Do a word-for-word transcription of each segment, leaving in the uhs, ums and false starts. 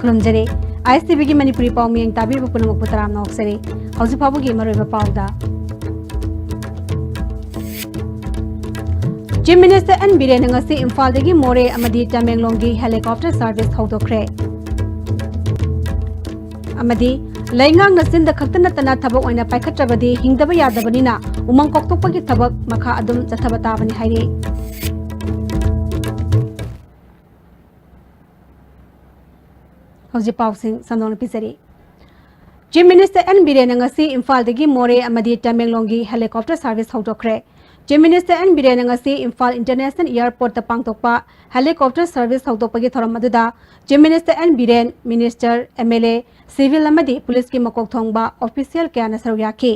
ꯈꯨꯔꯨꯝꯖꯔꯤ꯫ ꯑꯥꯏ ꯑꯦꯁ T ꯚꯤꯒꯤ ꯃꯅꯤꯄꯨꯔꯤ ꯄꯥꯎ ꯃꯤꯌꯦꯡ ꯇꯥꯕꯤꯔꯤꯕ ꯄꯨꯝꯅꯃꯛꯄꯨ ꯇꯔꯥꯝꯅ ꯑꯣꯛꯆꯔꯤ꯫ ꯍꯧꯖꯤꯛ ꯐꯥꯎꯕꯒꯤ ꯃꯔꯨꯑꯣꯏꯕ ꯄꯥꯎꯗ, ꯆꯤꯐ ꯃꯤꯅꯤꯁꯇꯔ ꯑꯦꯟ ꯕꯤꯔꯦꯟꯅ ꯉꯁꯤ ꯏꯝꯐꯥꯜꯗꯒꯤ ꯃꯣꯔꯦ ꯑꯃꯗꯤ ꯇꯃꯦꯡꯂꯣꯡꯒꯤ ꯍꯦꯂꯤꯀꯣꯞꯇꯔ ꯁꯔꯚꯤꯁ ꯍꯧꯗꯣꯛꯈ꯭ꯔꯦ꯫ ꯑꯃꯗꯤ ꯂꯩꯉꯥꯛꯅ ꯆꯤꯟꯗ ꯈꯛꯇ ꯅꯠꯇꯅ ꯊꯕꯛ ꯑꯣꯏꯅ ꯄꯥꯏꯈꯠꯇ꯭ꯔꯕꯗꯤ ꯍꯤꯡꯗꯕ ꯌꯥꯗꯕꯅꯤꯅ ꯎꯃꯪ ꯀꯣꯛꯊꯣꯛꯄꯒꯤ ꯊꯕꯛ ꯃꯈꯥ ꯑꯗꯨꯝ ꯆꯠꯊꯕ ꯇꯥꯕꯅꯤ ꯍꯥꯏꯔꯤ꯫ ꯍꯧꯖꯤꯛ ꯄꯥꯎꯁꯤꯡ ꯁꯟꯗꯣꯛꯅ ꯄꯤꯖꯔꯤ꯫ ꯆꯤꯐ ꯃꯤꯅꯤꯁꯇꯔ ꯑꯦꯟ ꯕꯤꯔꯦꯟꯅ ꯉꯁꯤ ꯏꯝꯐꯥꯜꯗꯒꯤ ꯃꯣꯔꯦ ꯑꯃꯗꯤ ꯇꯃꯦꯡꯂꯣꯡꯒꯤ ꯍꯦꯂꯤꯀꯣꯞꯇꯔ ꯁꯔꯚꯤꯁ ꯍꯧꯗꯣꯛꯈ꯭ꯔꯦ꯫ ꯆꯤꯐ ꯃꯤꯅꯤꯁꯇꯔ ꯑꯦꯟ ꯕꯤꯔꯦꯟꯅ ꯉꯁꯤ ꯏꯝꯐꯥꯜ ꯏꯟꯇꯔꯅꯦꯁꯅꯦꯜ ꯑꯦꯌꯔꯄꯣꯔꯠꯇ ꯄꯥꯡꯊꯣꯛꯄ ꯍꯦꯂꯤꯀꯣꯞꯇꯔ ꯁꯔꯚꯤꯁ ꯍꯧꯗꯣꯛꯄꯒꯤ ꯊꯧꯔꯝ ꯑꯗꯨꯗ chief minister N Biren, minister, M L A, civil ꯑꯃꯗꯤ ꯄꯨꯂꯤꯁꯀꯤ ꯃꯀꯣꯛ ꯊꯣꯡꯕ ꯑꯣꯐꯤꯁꯤꯌꯦꯜ ꯀꯌꯥꯅ ꯁꯔꯨꯛ ꯌꯥꯈꯤ꯫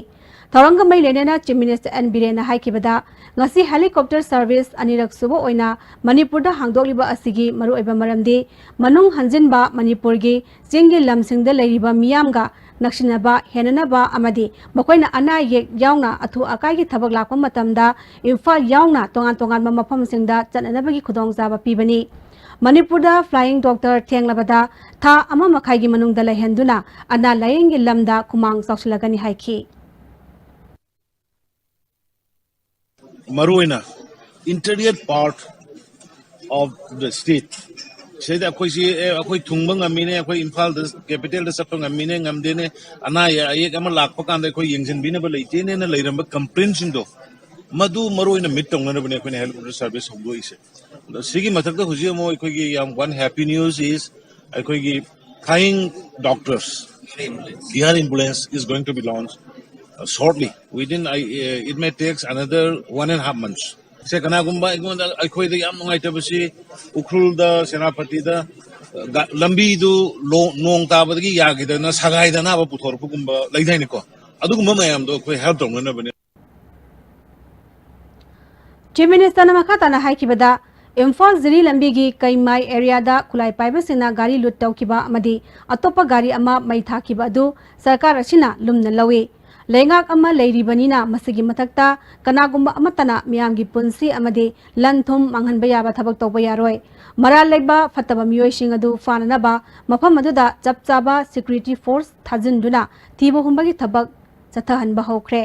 ꯊꯧꯔꯝꯒ ꯃꯔꯤ ꯂꯩꯅꯅ ꯆꯤꯐ ꯃꯤꯅꯤꯁꯇꯔ ꯑꯦꯟ ꯕꯤꯔꯦꯟꯅ ꯍꯥꯏꯈꯤꯕꯗ, ꯉꯁꯤ ꯍꯦꯂꯤꯀꯣꯞꯇꯔ ꯁꯔꯚꯤꯁ ꯑꯅꯤꯔꯛ ꯁꯨꯕ ꯑꯣꯏꯅ ꯃꯅꯤꯄꯨꯔꯗ ꯍꯥꯡꯗꯣꯛꯂꯤꯕ ꯑꯁꯤꯒꯤ ꯃꯔꯨꯑꯣꯏꯕ ꯃꯔꯝꯗꯤ ꯃꯅꯨꯡ ꯍꯟꯖꯤꯟꯕ ꯃꯅꯤꯄꯨꯔꯒꯤ ꯆꯤꯡꯒꯤ ꯂꯝꯁꯤꯡꯗ ꯂꯩꯔꯤꯕ ꯃꯤꯌꯥꯝꯒ ꯅꯛꯁꯤꯟꯅꯕ ꯍꯦꯟꯅꯅꯕ ꯑꯃꯗꯤ ꯃꯈꯣꯏꯅ ꯑꯅꯥ ꯑꯌꯦꯛ ꯌꯥꯎꯅ ꯑꯊꯨ ꯑꯀꯥꯏꯒꯤ ꯊꯕꯛ ꯂꯥꯛꯄ ꯃꯇꯝꯗ ꯏꯝꯐꯥꯜ ꯌꯥꯎꯅ ꯇꯣꯉꯥꯟ ꯇꯣꯉꯥꯟꯕ ꯃꯐꯝꯁꯤꯡꯗ ꯆꯠꯅꯅꯕꯒꯤ ꯈꯨꯗꯣꯡꯆꯥꯕ ꯄꯤꯕꯅꯤ꯫ ꯃꯅꯤꯄꯨꯔꯗ ꯐ꯭ꯂꯥꯏꯌꯤꯡ ꯗꯣꯛꯇꯔ ꯊꯦꯡꯂꯕꯗ ꯊꯥ ꯑꯃ ꯃꯈꯥꯏꯒꯤ ꯃꯅꯨꯡꯗ ꯂꯩꯍꯟꯗꯨꯅ ꯑꯅꯥ ꯂꯥꯌꯦꯡꯒꯤ ꯂꯝꯗ ꯈꯨꯃꯥꯡ ꯆꯥꯎꯁꯤꯜꯂꯒꯅꯤ ꯍꯥꯏꯈꯤ꯫ ꯃꯔꯨꯑꯣꯏꯅ interior part of the state ꯁꯤꯗ ꯑꯩꯈꯣꯏꯁꯤ, ꯑꯦ, ꯑꯩꯈꯣꯏ ꯊꯨꯡꯕ ꯉꯝꯃꯤꯅꯦ, ꯑꯩꯈꯣꯏ ꯏꯝꯐꯥꯜꯗ, ꯀꯦꯄꯤꯇꯦꯜꯗ ꯆꯠꯄ ꯉꯝꯃꯤꯅꯦ, ꯉꯝꯗꯦꯅꯦ, ꯑꯅꯥ ꯑꯌꯦꯛ ꯑꯃ ꯂꯥꯛꯄ ꯀꯥꯟꯗ ꯑꯩꯈꯣꯏ ꯌꯦꯡꯁꯤꯟꯕꯤꯅꯕ ꯂꯩꯇꯦꯅꯦꯅ ꯂꯩꯔꯝꯕ ꯀꯝꯄ꯭ꯂꯦꯟꯁꯤꯡꯗꯣ, ꯃꯗꯨ ꯃꯔꯨꯑꯣꯏꯅ ꯃꯤꯠ ꯇꯧꯅꯅꯕꯅꯦ ꯑꯩꯈꯣꯏꯅ ꯍꯦꯂꯤꯀꯣꯞꯇꯔ ꯁꯔꯚꯤꯁ ꯍꯧꯗꯣꯛꯏꯁꯦ꯫ ꯑꯗꯣ ꯁꯤꯒꯤ ꯃꯊꯛꯇ ꯍꯧꯖꯤꯛ ꯑꯃꯨꯛ ꯑꯩꯈꯣꯏꯒꯤ ꯌꯥꯝ one happy news is ꯑꯩꯈꯣꯏꯒꯤ flying doctors, air ambulance is going to be launched shortly. Within, I, uh, it may takes another one and a half months. ꯁꯦ, ꯀꯅꯥꯒꯨꯝꯕ ꯑꯩꯉꯣꯟꯗ, ꯑꯩꯈꯣꯏꯗ ꯌꯥꯝ ꯅꯨꯡꯉꯥꯏꯇꯕꯁꯤ ꯎꯈ꯭ꯔꯨꯜꯗ, ꯁꯦꯅꯥꯄꯇꯤꯗ, ꯒ-, ꯂꯝꯕꯤꯗꯨ ꯂꯣ-, ꯅꯣꯡ ꯇꯥꯕꯗꯒꯤ ꯌꯥꯈꯤꯗꯅ ꯁꯒꯥꯏꯗ ꯑꯅꯥꯕ ꯄꯨꯊꯣꯔꯛꯄꯒꯨꯝꯕ ꯂꯩꯗꯥꯏꯅꯦꯀꯣ, ꯑꯗꯨꯒꯨꯝꯕ ꯃꯌꯥꯝꯗꯣ ꯑꯩꯈꯣꯏ ꯍꯦꯜꯞ ꯇꯧꯅꯅꯕꯅꯦ꯫ ꯆꯤꯐ ꯃꯤꯅꯤꯁꯇꯔꯅ ꯃꯈꯥ ꯇꯥꯅ ꯍꯥꯏꯈꯤꯕꯗ, ꯏꯝꯐꯥꯜ ꯖꯤꯔꯤ ꯂꯝꯕꯤꯒꯤ ꯀꯩꯃꯥꯏ ꯑꯦꯔꯤꯌꯥꯗ ꯈꯨꯠꯂꯥꯏ ꯄꯥꯏꯕꯁꯤꯡꯅ ꯒꯥꯔꯤ ꯂꯨꯠ ꯇꯧꯈꯤꯕ ꯑꯃꯗꯤ ꯑꯇꯣꯞꯄ ꯒꯥꯔꯤ ꯑꯃ ꯃꯩ ꯊꯥꯈꯤꯕ ꯑꯗꯨ ꯁꯔꯀꯥꯔ ꯑꯁꯤꯅ ꯂꯨꯝꯅ ꯂꯧꯏ꯫ ꯂꯩꯉꯥꯛ ꯑꯃ ꯂꯩꯔꯤꯕꯅꯤꯅ ꯃꯁꯤꯒꯤ ꯃꯊꯛꯇ ꯀꯅꯥꯒꯨꯝꯕ ꯑꯃꯠꯇꯅ ꯃꯤꯌꯥꯝꯒꯤ ꯄꯨꯟꯁꯤ ꯑꯃꯗꯤ ꯂꯟ ꯊꯨꯝ ꯃꯥꯡꯍꯟꯕ ꯌꯥꯕ ꯊꯕꯛ ꯇꯧꯕ ꯌꯥꯔꯣꯏ꯫ ꯃꯔꯥꯜ ꯂꯩꯕ ꯐꯠꯇꯕ ꯃꯤꯑꯣꯏꯁꯤꯡ ꯑꯗꯨ ꯐꯥꯅꯅꯕ ꯃꯐꯝ ꯑꯗꯨꯗ ꯆꯞ ꯆꯥꯕ security force ꯊꯥꯖꯤꯟꯗꯨꯅ ꯊꯤꯕ ꯍꯨꯝꯕꯒꯤ ꯊꯕꯛ ꯆꯠꯊꯍꯟꯕ ꯍꯧꯈ꯭ꯔꯦ꯫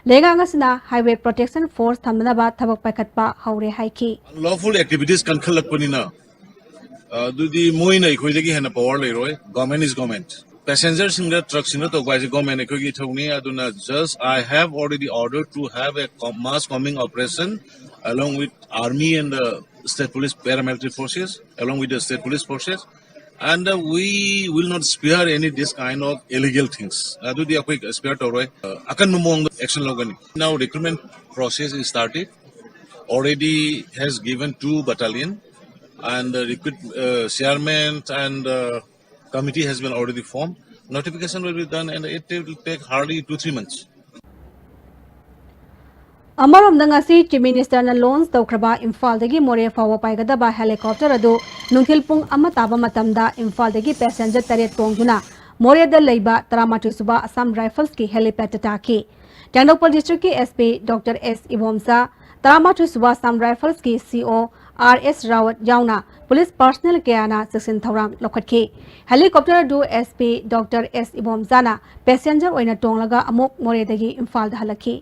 ꯂꯩꯉꯥꯛ ꯑꯁꯤꯅ highway protection force ꯊꯝꯅꯅꯕ ꯊꯕꯛ ꯄꯥꯏꯈꯠꯄ ꯍꯧꯔꯦ ꯍꯥꯏꯈꯤ꯫ Unlawful activities ꯀꯟꯈꯠꯂꯛꯄꯅꯤꯅ, ꯑꯗꯨꯗꯤ ꯃꯣꯏꯅ ꯑꯩꯈꯣꯏꯗꯒꯤ ꯍꯦꯟꯅ power ꯂꯩꯔꯣꯏ꯫ Government is government꯫ Passengerꯁꯤꯡꯗ, truckꯁꯤꯡꯗ ꯇꯧꯕ ꯍꯥꯏꯁꯦ government ꯑꯩꯈꯣꯏꯒꯤ ꯏꯊꯧꯅꯤ꯫ ꯑꯗꯨꯅ just I have already ordered to have a com-, mass combing operation along with army and the state police paramilitary forces, along with the state police forces. And uh, we will not spare any this kind of illegal things. ꯑꯗꯨꯗꯤ ꯑꯩꯈꯣꯏ spare ꯇꯧꯔꯣꯏ꯫ ꯑꯀꯟꯕ ꯃꯑꯣꯡꯗ action ꯂꯧꯒꯅꯤ꯫ Now recruitment process is started. Already has given two battalion and the recruit, uh, chairman and uh, committee has been already formed. Notification will be done and it will take hardly two, three months. ꯑꯃꯔꯣꯝꯗ ꯉꯁꯤ Chief Ministerꯅ launch ꯇꯧꯈ꯭ꯔꯕ ꯏꯝꯐꯥꯜꯗꯒꯤ ꯃꯣꯔꯦ ꯐꯥꯎꯕ ꯄꯥꯏꯒꯗꯕ helicopter ꯑꯗꯨ ꯅꯨꯡꯊꯤꯜ ꯄꯨꯡ ꯑꯃ ꯇꯥꯕ ꯃꯇꯝꯗ ꯏꯝꯐꯥꯜꯗꯒꯤ passenger ꯇꯔꯦꯠ ꯇꯣꯡꯗꯨꯅ ꯃꯣꯔꯦꯗ ꯂꯩꯕ ꯇꯔꯥꯃꯥꯊꯣꯏ ꯁꯨꯕ Assam Riflesꯀꯤ helipad ꯇꯥꯈꯤ꯫ Tengnoupal districtꯀꯤ SP Doctor S Ibomcha, ꯇꯔꯥꯃꯥꯊꯣꯏ ꯁꯨꯕ Assam Riflesꯀꯤ CO R S Rawat ꯌꯥꯎꯅ police personnel ꯀꯌꯥꯅ ꯆꯦꯛꯁꯤꯟ ꯊꯧꯔꯥꯡ ꯂꯧꯈꯠꯈꯤ꯫ Helicopter ꯑꯗꯨ SP Doctor S ꯏꯕꯣꯝꯆꯥꯅ passenger ꯑꯣꯏꯅ ꯇꯣꯡꯂꯒ ꯑꯃꯨꯛ ꯃꯣꯔꯦꯗꯒꯤ ꯏꯝꯐꯥꯜꯗ ꯍꯜꯂꯛꯈꯤ꯫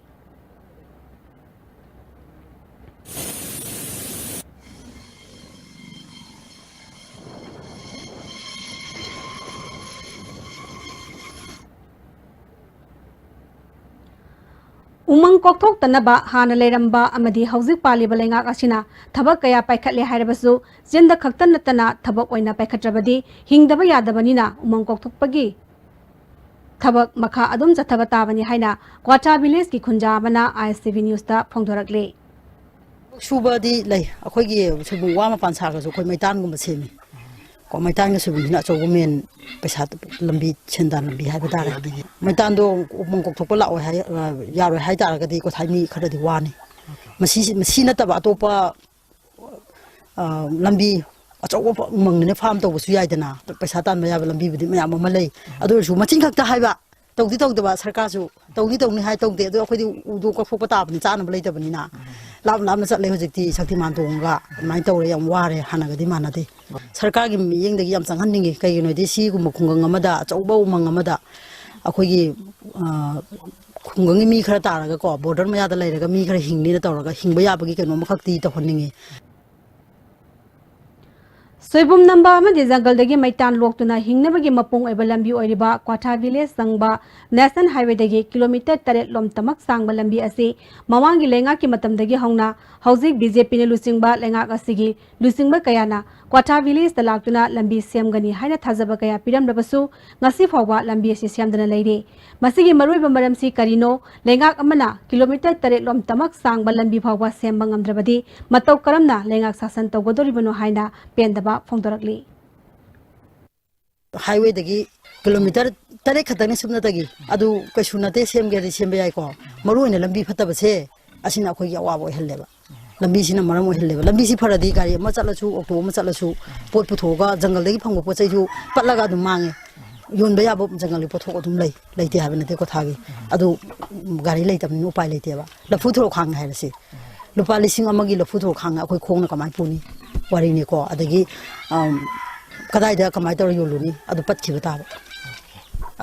ꯎꯃꯪ ꯀꯣꯛꯊꯣꯛꯇꯅꯕ ꯍꯥꯟꯅ ꯂꯩꯔꯝꯕ ꯑꯃꯗꯤ ꯍꯧꯖꯤꯛ ꯄꯥꯜꯂꯤꯕ ꯂꯩꯉꯥꯛ ꯑꯁꯤꯅ ꯊꯕꯛ ꯀꯌꯥ ꯄꯥꯏꯈꯠꯂꯦ ꯍꯥꯏꯔꯕꯁꯨ, ꯆꯤꯟꯗ ꯈꯛꯇ ꯅꯠꯇꯅ ꯊꯕꯛ ꯑꯣꯏꯅ ꯄꯥꯏꯈꯠꯇ꯭ꯔꯕꯗꯤ ꯍꯤꯡꯗꯕ ꯌꯥꯗꯕꯅꯤꯅ ꯎꯃꯪ ꯀꯣꯛꯊꯣꯛꯄꯒꯤ ꯊꯕꯛ ꯃꯈꯥ ꯑꯗꯨꯝ ꯆꯠꯊꯕ ꯇꯥꯕꯅꯤ ꯍꯥꯏꯅ ꯀ꯭ꯋꯥꯊꯥ villageꯀꯤ ꯈꯨꯟꯖꯥ ꯑꯃꯅ ISTV newsꯇ ꯐꯣꯡꯗꯣꯔꯛꯂꯤ꯫ ꯁꯨꯕꯗꯤ ꯂꯩ꯫ ꯑꯩꯈꯣꯏꯒꯤ ꯁꯣꯏꯕꯨꯝ ꯋꯥ ꯃꯄꯥꯟ ꯁꯥꯈ꯭ꯔꯁꯨ ꯑꯩꯈꯣꯏ ꯃꯩꯇꯥꯟꯒꯨꯝꯕ ꯁꯦꯝꯃꯤ꯫ ꯀꯣ, ꯃꯩꯇꯥꯟꯒ ꯁꯣꯏꯕꯨꯝꯁꯤꯅ ꯑꯆꯧꯕ main ꯄꯩꯁꯥ ꯂꯝꯕꯤ, ꯁꯦꯟꯗꯥꯟ ꯂꯝꯕꯤ ꯍꯥꯏꯕ ꯇꯥꯔꯦ꯫ ꯑꯗꯒꯤ ꯃꯩꯇꯥꯟꯗꯣ ꯎꯃꯪ ꯀꯣꯛꯊꯣꯛꯄ ꯂꯥꯛꯑꯣꯏ ꯍꯥꯏ-, ꯌꯥꯔꯣꯏ ꯍꯥꯏ ꯇꯥꯔꯒꯗꯤ ꯀꯣꯊꯥꯏ ꯃꯤ ꯈꯔꯗꯤ ꯋꯥꯅꯤ꯫ ꯃꯁꯤ, ꯃꯁꯤ ꯅꯠꯇꯕ ꯑꯇꯣꯞꯄ, ꯑ, ꯂꯝꯕꯤ ꯑꯆꯧꯕ ꯎꯃꯪꯅꯤꯅ farm ꯇꯧꯕꯁꯨ ꯌꯥꯏꯗꯅ, ꯄꯩꯁꯥ ꯇꯥꯟꯕ ꯌꯥꯕ ꯂꯝꯕꯤꯕꯨꯗꯤ ꯃꯌꯥꯝ ꯑꯃ ꯂꯩ꯫ ꯑꯗꯨ ꯑꯣꯏꯔꯁꯨ ꯃꯆꯤꯟ ꯈꯛꯇ ꯍꯥꯏꯕ, ꯇꯧꯗꯤ ꯇꯧꯗꯕ, ꯁꯔꯀꯥꯔꯁꯨ ꯇꯧꯅꯤ ꯇꯧꯅꯤ ꯍꯥꯏ ꯇꯧꯗꯦ꯫ ꯑꯗꯣ ꯑꯩꯈꯣꯏꯗꯤ ꯎꯗꯣ ꯀꯛꯊꯣꯛꯄ ꯇꯥꯕꯅꯤ, ꯆꯥꯅꯕ ꯂꯩꯇꯕꯅꯤꯅ꯫ ꯂꯥꯞꯅ ꯂꯥꯞꯅ ꯆꯠꯂꯦ ꯍꯧꯖꯤꯛꯇꯤ, ꯁꯛꯇꯤꯃꯥꯟ ꯇꯣꯡꯉꯒ ꯑꯗꯨꯃꯥꯏꯅ ꯇꯧꯔꯦ꯫ ꯌꯥꯝ ꯋꯥꯔꯦ, ꯍꯥꯟꯅꯒꯗꯤ ꯃꯥꯟꯅꯗꯦ꯫ ꯁꯔꯀꯥꯔꯒꯤ ꯃꯤꯠꯌꯦꯡꯗꯒꯤ ꯌꯥꯝ ꯆꯪꯍꯟꯅꯤꯡꯉꯤ꯫ ꯀꯩꯒꯤꯅꯣꯗꯤ ꯁꯤꯒꯨꯝꯕ ꯈꯨꯡꯒꯪ ꯑꯃꯗ, ꯑꯆꯧꯕ ꯎꯃꯪ ꯑꯃꯗ ꯑꯩꯈꯣꯏꯒꯤ, ꯑ, ꯈꯨꯡꯒꯪꯒꯤ ꯃꯤ ꯈꯔ ꯇꯥꯔꯒꯀꯣ, ꯕꯣꯔꯗꯔ ꯃꯌꯥꯗ ꯂꯩꯔꯒ ꯃꯤ ꯈꯔ ꯍꯤꯡꯅꯤꯅ ꯇꯧꯔꯒ ꯍꯤꯡꯕ ꯌꯥꯕꯒꯤ ꯀꯩꯅꯣ ꯑꯃꯈꯛꯇꯤ ꯇꯧꯍꯟꯅꯤꯡꯉꯤ꯫ ꯁꯣꯏꯕꯨꯝ ꯅꯝꯕ ꯑꯃꯗꯤ ꯖꯪꯒꯜꯗꯒꯤ ꯃꯩꯇꯥꯟ ꯂꯣꯛꯇꯨꯅ ꯍꯤꯡꯅꯕꯒꯤ ꯃꯄꯨꯡ ꯑꯣꯏꯕ ꯂꯝꯕꯤ ꯑꯣꯏꯔꯤꯕ ꯀ꯭ꯋꯥꯊꯥ ꯚꯤꯂꯦꯖ ꯆꯪꯕ ꯅꯦꯁꯅꯦꯜ ꯍꯥꯏꯋꯦꯗꯒꯤ ꯀꯤꯂꯣꯃꯤꯇꯔ ꯇꯔꯦꯠ ꯂꯣꯝꯇꯃꯛ ꯁꯥꯡꯕ ꯂꯝꯕꯤ ꯑꯁꯤ ꯃꯃꯥꯡꯒꯤ ꯂꯩꯉꯥꯛꯀꯤ ꯃꯇꯝꯗꯒꯤ ꯍꯧꯅ ꯍꯧꯖꯤꯛ ꯕꯤ ꯖꯦ ꯄꯤꯅ ꯂꯨꯆꯤꯡꯕ ꯂꯩꯉꯥꯛ ꯑꯁꯤꯒꯤ ꯂꯨꯆꯤꯡꯕ ꯀꯌꯥꯅ ꯀ꯭ꯋꯥꯊꯥ ꯚꯤꯂꯦꯖꯇ ꯂꯥꯛꯇꯨꯅ ꯂꯝꯕꯤ ꯁꯦꯝꯒꯅꯤ ꯍꯥꯏꯅ ꯊꯥꯖꯕ ꯀꯌꯥ ꯄꯤꯔꯝꯂꯕꯁꯨ ꯉꯁꯤ ꯐꯥꯎꯕ ꯂꯝꯕꯤ ꯑꯁꯤ ꯁꯦꯝꯗꯅ ꯂꯩꯔꯤ꯫ ꯃꯁꯤꯒꯤ ꯃꯔꯨꯑꯣꯏꯕ ꯃꯔꯝꯁꯤ ꯀꯔꯤꯅꯣ? ꯂꯩꯉꯥꯛ ꯑꯃꯅ ꯀꯤꯂꯣꯃꯤꯇꯔ ꯇꯔꯦꯠ ꯂꯣꯝꯇꯃꯛ ꯁꯥꯡꯕ ꯂꯝꯕꯤ ꯐꯥꯎꯕ ꯁꯦꯝꯕ ꯉꯝꯗ꯭ꯔꯕꯗꯤ ꯃꯇꯧ ꯀꯔꯝꯅ ꯂꯩꯉꯥꯛ ꯁꯥꯁꯟ ꯇꯧꯒꯗꯧꯔꯤꯕꯅꯣ ꯍꯥꯏꯅ ꯄꯦꯟꯗꯕ ꯐꯣꯡꯗꯣꯔꯛꯂꯤ꯫ ꯍꯥꯏꯋꯦꯗꯒꯤ ꯀꯤꯂꯣꯃꯤꯇꯔ ꯇꯔꯦꯠ ꯈꯛꯇꯅꯤ ꯁꯨꯞꯅꯇꯒꯤ, ꯑꯗꯨ ꯀꯩꯁꯨ ꯅꯠꯇꯦ, ꯁꯦꯝꯒꯦꯗꯤ ꯁꯦꯝꯕ ꯌꯥꯏꯀꯣ꯫ ꯃꯔꯨ ꯑꯣꯏꯅ ꯂꯝꯕꯤ ꯐꯠꯇꯕꯁꯦ, ꯑꯁꯤꯅ ꯑꯩꯈꯣꯏꯒꯤ ꯑꯋꯥꯕ ꯑꯣꯏꯍꯜꯂꯦꯕ꯫ ꯂꯝꯕꯤꯁꯤꯅ ꯃꯔꯝ ꯑꯣꯏꯍꯜꯂꯦꯕ꯫ ꯂꯝꯕꯤꯁꯤ ꯐꯔꯗꯤ ꯒꯥꯔꯤ ꯑꯃ ꯆꯠꯂꯁꯨ, ꯑꯣꯇꯣ ꯑꯃ ꯆꯠꯂꯁꯨ, ꯄꯣꯠ ꯄꯨꯊꯣꯛꯑꯒ ꯖꯪꯒꯜꯗꯒꯤ ꯐꯪꯕ ꯄꯣꯠ ꯆꯩꯁꯨ ꯄꯠꯂꯒ ꯑꯗꯨꯝ ꯃꯥꯡꯉꯦ꯫ ꯌꯣꯟꯕ ꯌꯥꯕ ꯖꯪꯒꯜꯒꯤ ꯄꯣꯠꯊꯣꯛ ꯑꯗꯨꯝ ꯂꯩ, ꯂꯩꯇꯦ ꯍꯥꯏꯕ ꯅꯠꯇꯦ ꯀ꯭ꯋꯥꯊꯥꯒꯤ꯫ ꯑꯗꯨ, ꯎꯝ, ꯒꯥꯔꯤ ꯂꯩꯇꯕꯅꯤꯅ ꯎꯄꯥꯏ ꯂꯩꯇꯦꯕ꯫ ꯂꯐꯨ ꯊꯔꯣ ꯈꯥꯡꯉꯦ ꯍꯥꯏꯔꯁꯤ, ꯂꯨꯄꯥ ꯂꯤꯁꯤꯡ ꯑꯃꯒꯤ ꯂꯐꯨ ꯊꯔꯣ ꯈꯥꯡꯉꯦ, ꯑꯩꯈꯣꯏ ꯈꯣꯡꯅ ꯀꯃꯥꯏꯅ ꯄꯨꯅꯤ? ꯋꯥꯔꯤꯅꯤꯀꯣ꯫ ꯑꯗꯒꯤ, ꯑꯝ, ꯀꯗꯥꯏꯗ ꯀꯃꯥꯏꯅ ꯇꯧꯔ ꯌꯣꯜꯂꯨꯅꯤ? ꯑꯗꯨ ꯄꯠꯈꯤꯕ ꯇꯥꯕ꯫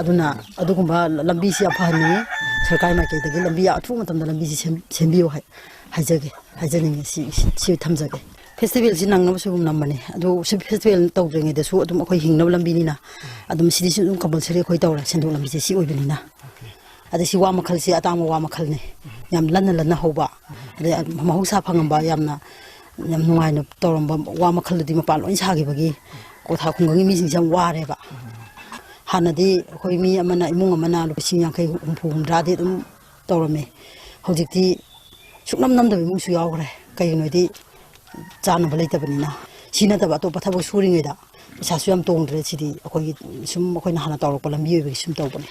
ꯑꯗꯨꯅ ꯑꯗꯨꯒꯨꯝꯕ ꯂꯝꯕꯤꯁꯤ ꯌꯥꯝ ꯐꯍꯟꯅꯤꯡꯉꯤ꯫ ꯁꯔꯀꯥꯔ ꯃꯥꯏꯀꯩꯗꯒꯤ ꯂꯝꯕꯤ ꯑꯊꯨꯕ ꯃꯇꯝꯗ ꯂꯝꯕꯤꯁꯤ ꯁꯦꯝ-, ꯁꯦꯝꯕꯤꯌꯨ ꯍꯥꯏ-, ꯍꯥꯏꯖꯒꯦ, ꯍꯥꯏꯖꯅꯤꯡꯉꯤ꯫ ꯁꯤ, ꯁꯤ, ꯁꯤ ꯊꯝꯖꯒꯦ꯫ ꯐꯦꯁꯇꯤꯚꯦꯜꯁꯤ ꯅꯪꯅꯕ ꯁꯣꯏꯕꯨꯝ ꯅꯝꯕꯅꯤ꯫ ꯑꯗꯨ ꯁꯤ ꯐꯦꯁꯇꯤꯚꯦꯜ ꯇꯧꯗ꯭ꯔꯤꯉꯩꯗꯁꯨ ꯑꯗꯨꯝ ꯑꯩꯈꯣꯏ ꯍꯤꯡꯅꯕ ꯂꯝꯕꯤꯅꯤꯅ ꯑꯗꯨꯝ ꯁꯤꯗꯤꯁꯨ ꯑꯗꯨꯝ ꯀꯝꯄꯜꯁꯔꯤ ꯑꯩꯈꯣꯏ ꯇꯧꯔꯦ, ꯁꯦꯟꯊꯣꯛ ꯂꯝꯕꯤꯁꯦ ꯁꯤ ꯑꯣꯏꯕꯅꯤꯅ꯫ ꯑꯗꯩ ꯁꯤ ꯋꯥ ꯃꯈꯜꯁꯦ ꯑꯇꯥꯡꯕ ꯋꯥ ꯃꯈꯜꯅꯤ, ꯌꯥꯝ ꯂꯟꯅ ꯂꯟꯅ ꯍꯧꯕ, ꯑꯗꯩ ꯃꯍꯧꯁꯥ ꯐꯪꯉꯝꯕ ꯌꯥꯝꯅ, ꯌꯥꯝ ꯅꯨꯡꯉꯥꯏꯅ ꯇꯧꯔꯝꯕ ꯋꯥ ꯃꯈꯜꯗꯨꯗꯤ ꯃꯄꯥꯟ ꯂꯣꯏ ꯁꯥꯈꯤꯕꯒꯤ ꯀ꯭ꯋꯥꯊꯥ ꯈꯨꯡꯒꯪꯒꯤ ꯃꯤꯁꯤꯡꯁꯦ ꯌꯥꯝ ꯋꯥꯔꯦꯕ꯫ ꯍꯥꯟꯅꯗꯤ ꯑꯩꯈꯣꯏ ꯃꯤ ꯑꯃꯅ, ꯏꯃꯨꯡ ꯑꯃꯅ ꯂꯨꯄꯥ ꯂꯤꯁꯤꯡ ꯌꯥꯡꯈꯩ, ꯍꯨꯝꯐꯨ, ꯍꯨꯝꯗ꯭ꯔꯥꯗꯤ ꯑꯗꯨꯝ ꯇꯧꯔꯝꯃꯦ꯫ ꯍꯧꯖꯤꯛꯇꯤ ꯁꯨꯡꯅꯝ ꯅꯝꯗꯕ ꯏꯃꯨꯡꯁꯨ ꯌꯥꯎꯈ꯭ꯔꯦ꯫ ꯀꯩꯒꯤꯅꯣꯗꯤ ꯆꯥꯅꯕ ꯂꯩꯇꯕꯅꯤꯅ꯫ ꯁꯤ ꯅꯠꯇꯕ ꯑꯇꯣꯞꯄ ꯊꯕꯛ ꯁꯨꯔꯤꯉꯩꯗ ꯄꯩꯁꯥꯁꯨ ꯌꯥꯝ ꯇꯣꯡꯗ꯭ꯔꯦ꯫ ꯁꯤꯗꯤ ꯑꯩꯈꯣꯏꯒꯤ ꯁꯨꯝ ꯑꯩꯈꯣꯏꯅ ꯍꯥꯟꯅ ꯇꯧꯔꯛꯄ ꯂꯝꯕꯤ ꯑꯣꯏꯕꯒꯤ ꯁꯨꯝ ꯇꯧꯕꯅꯦ꯫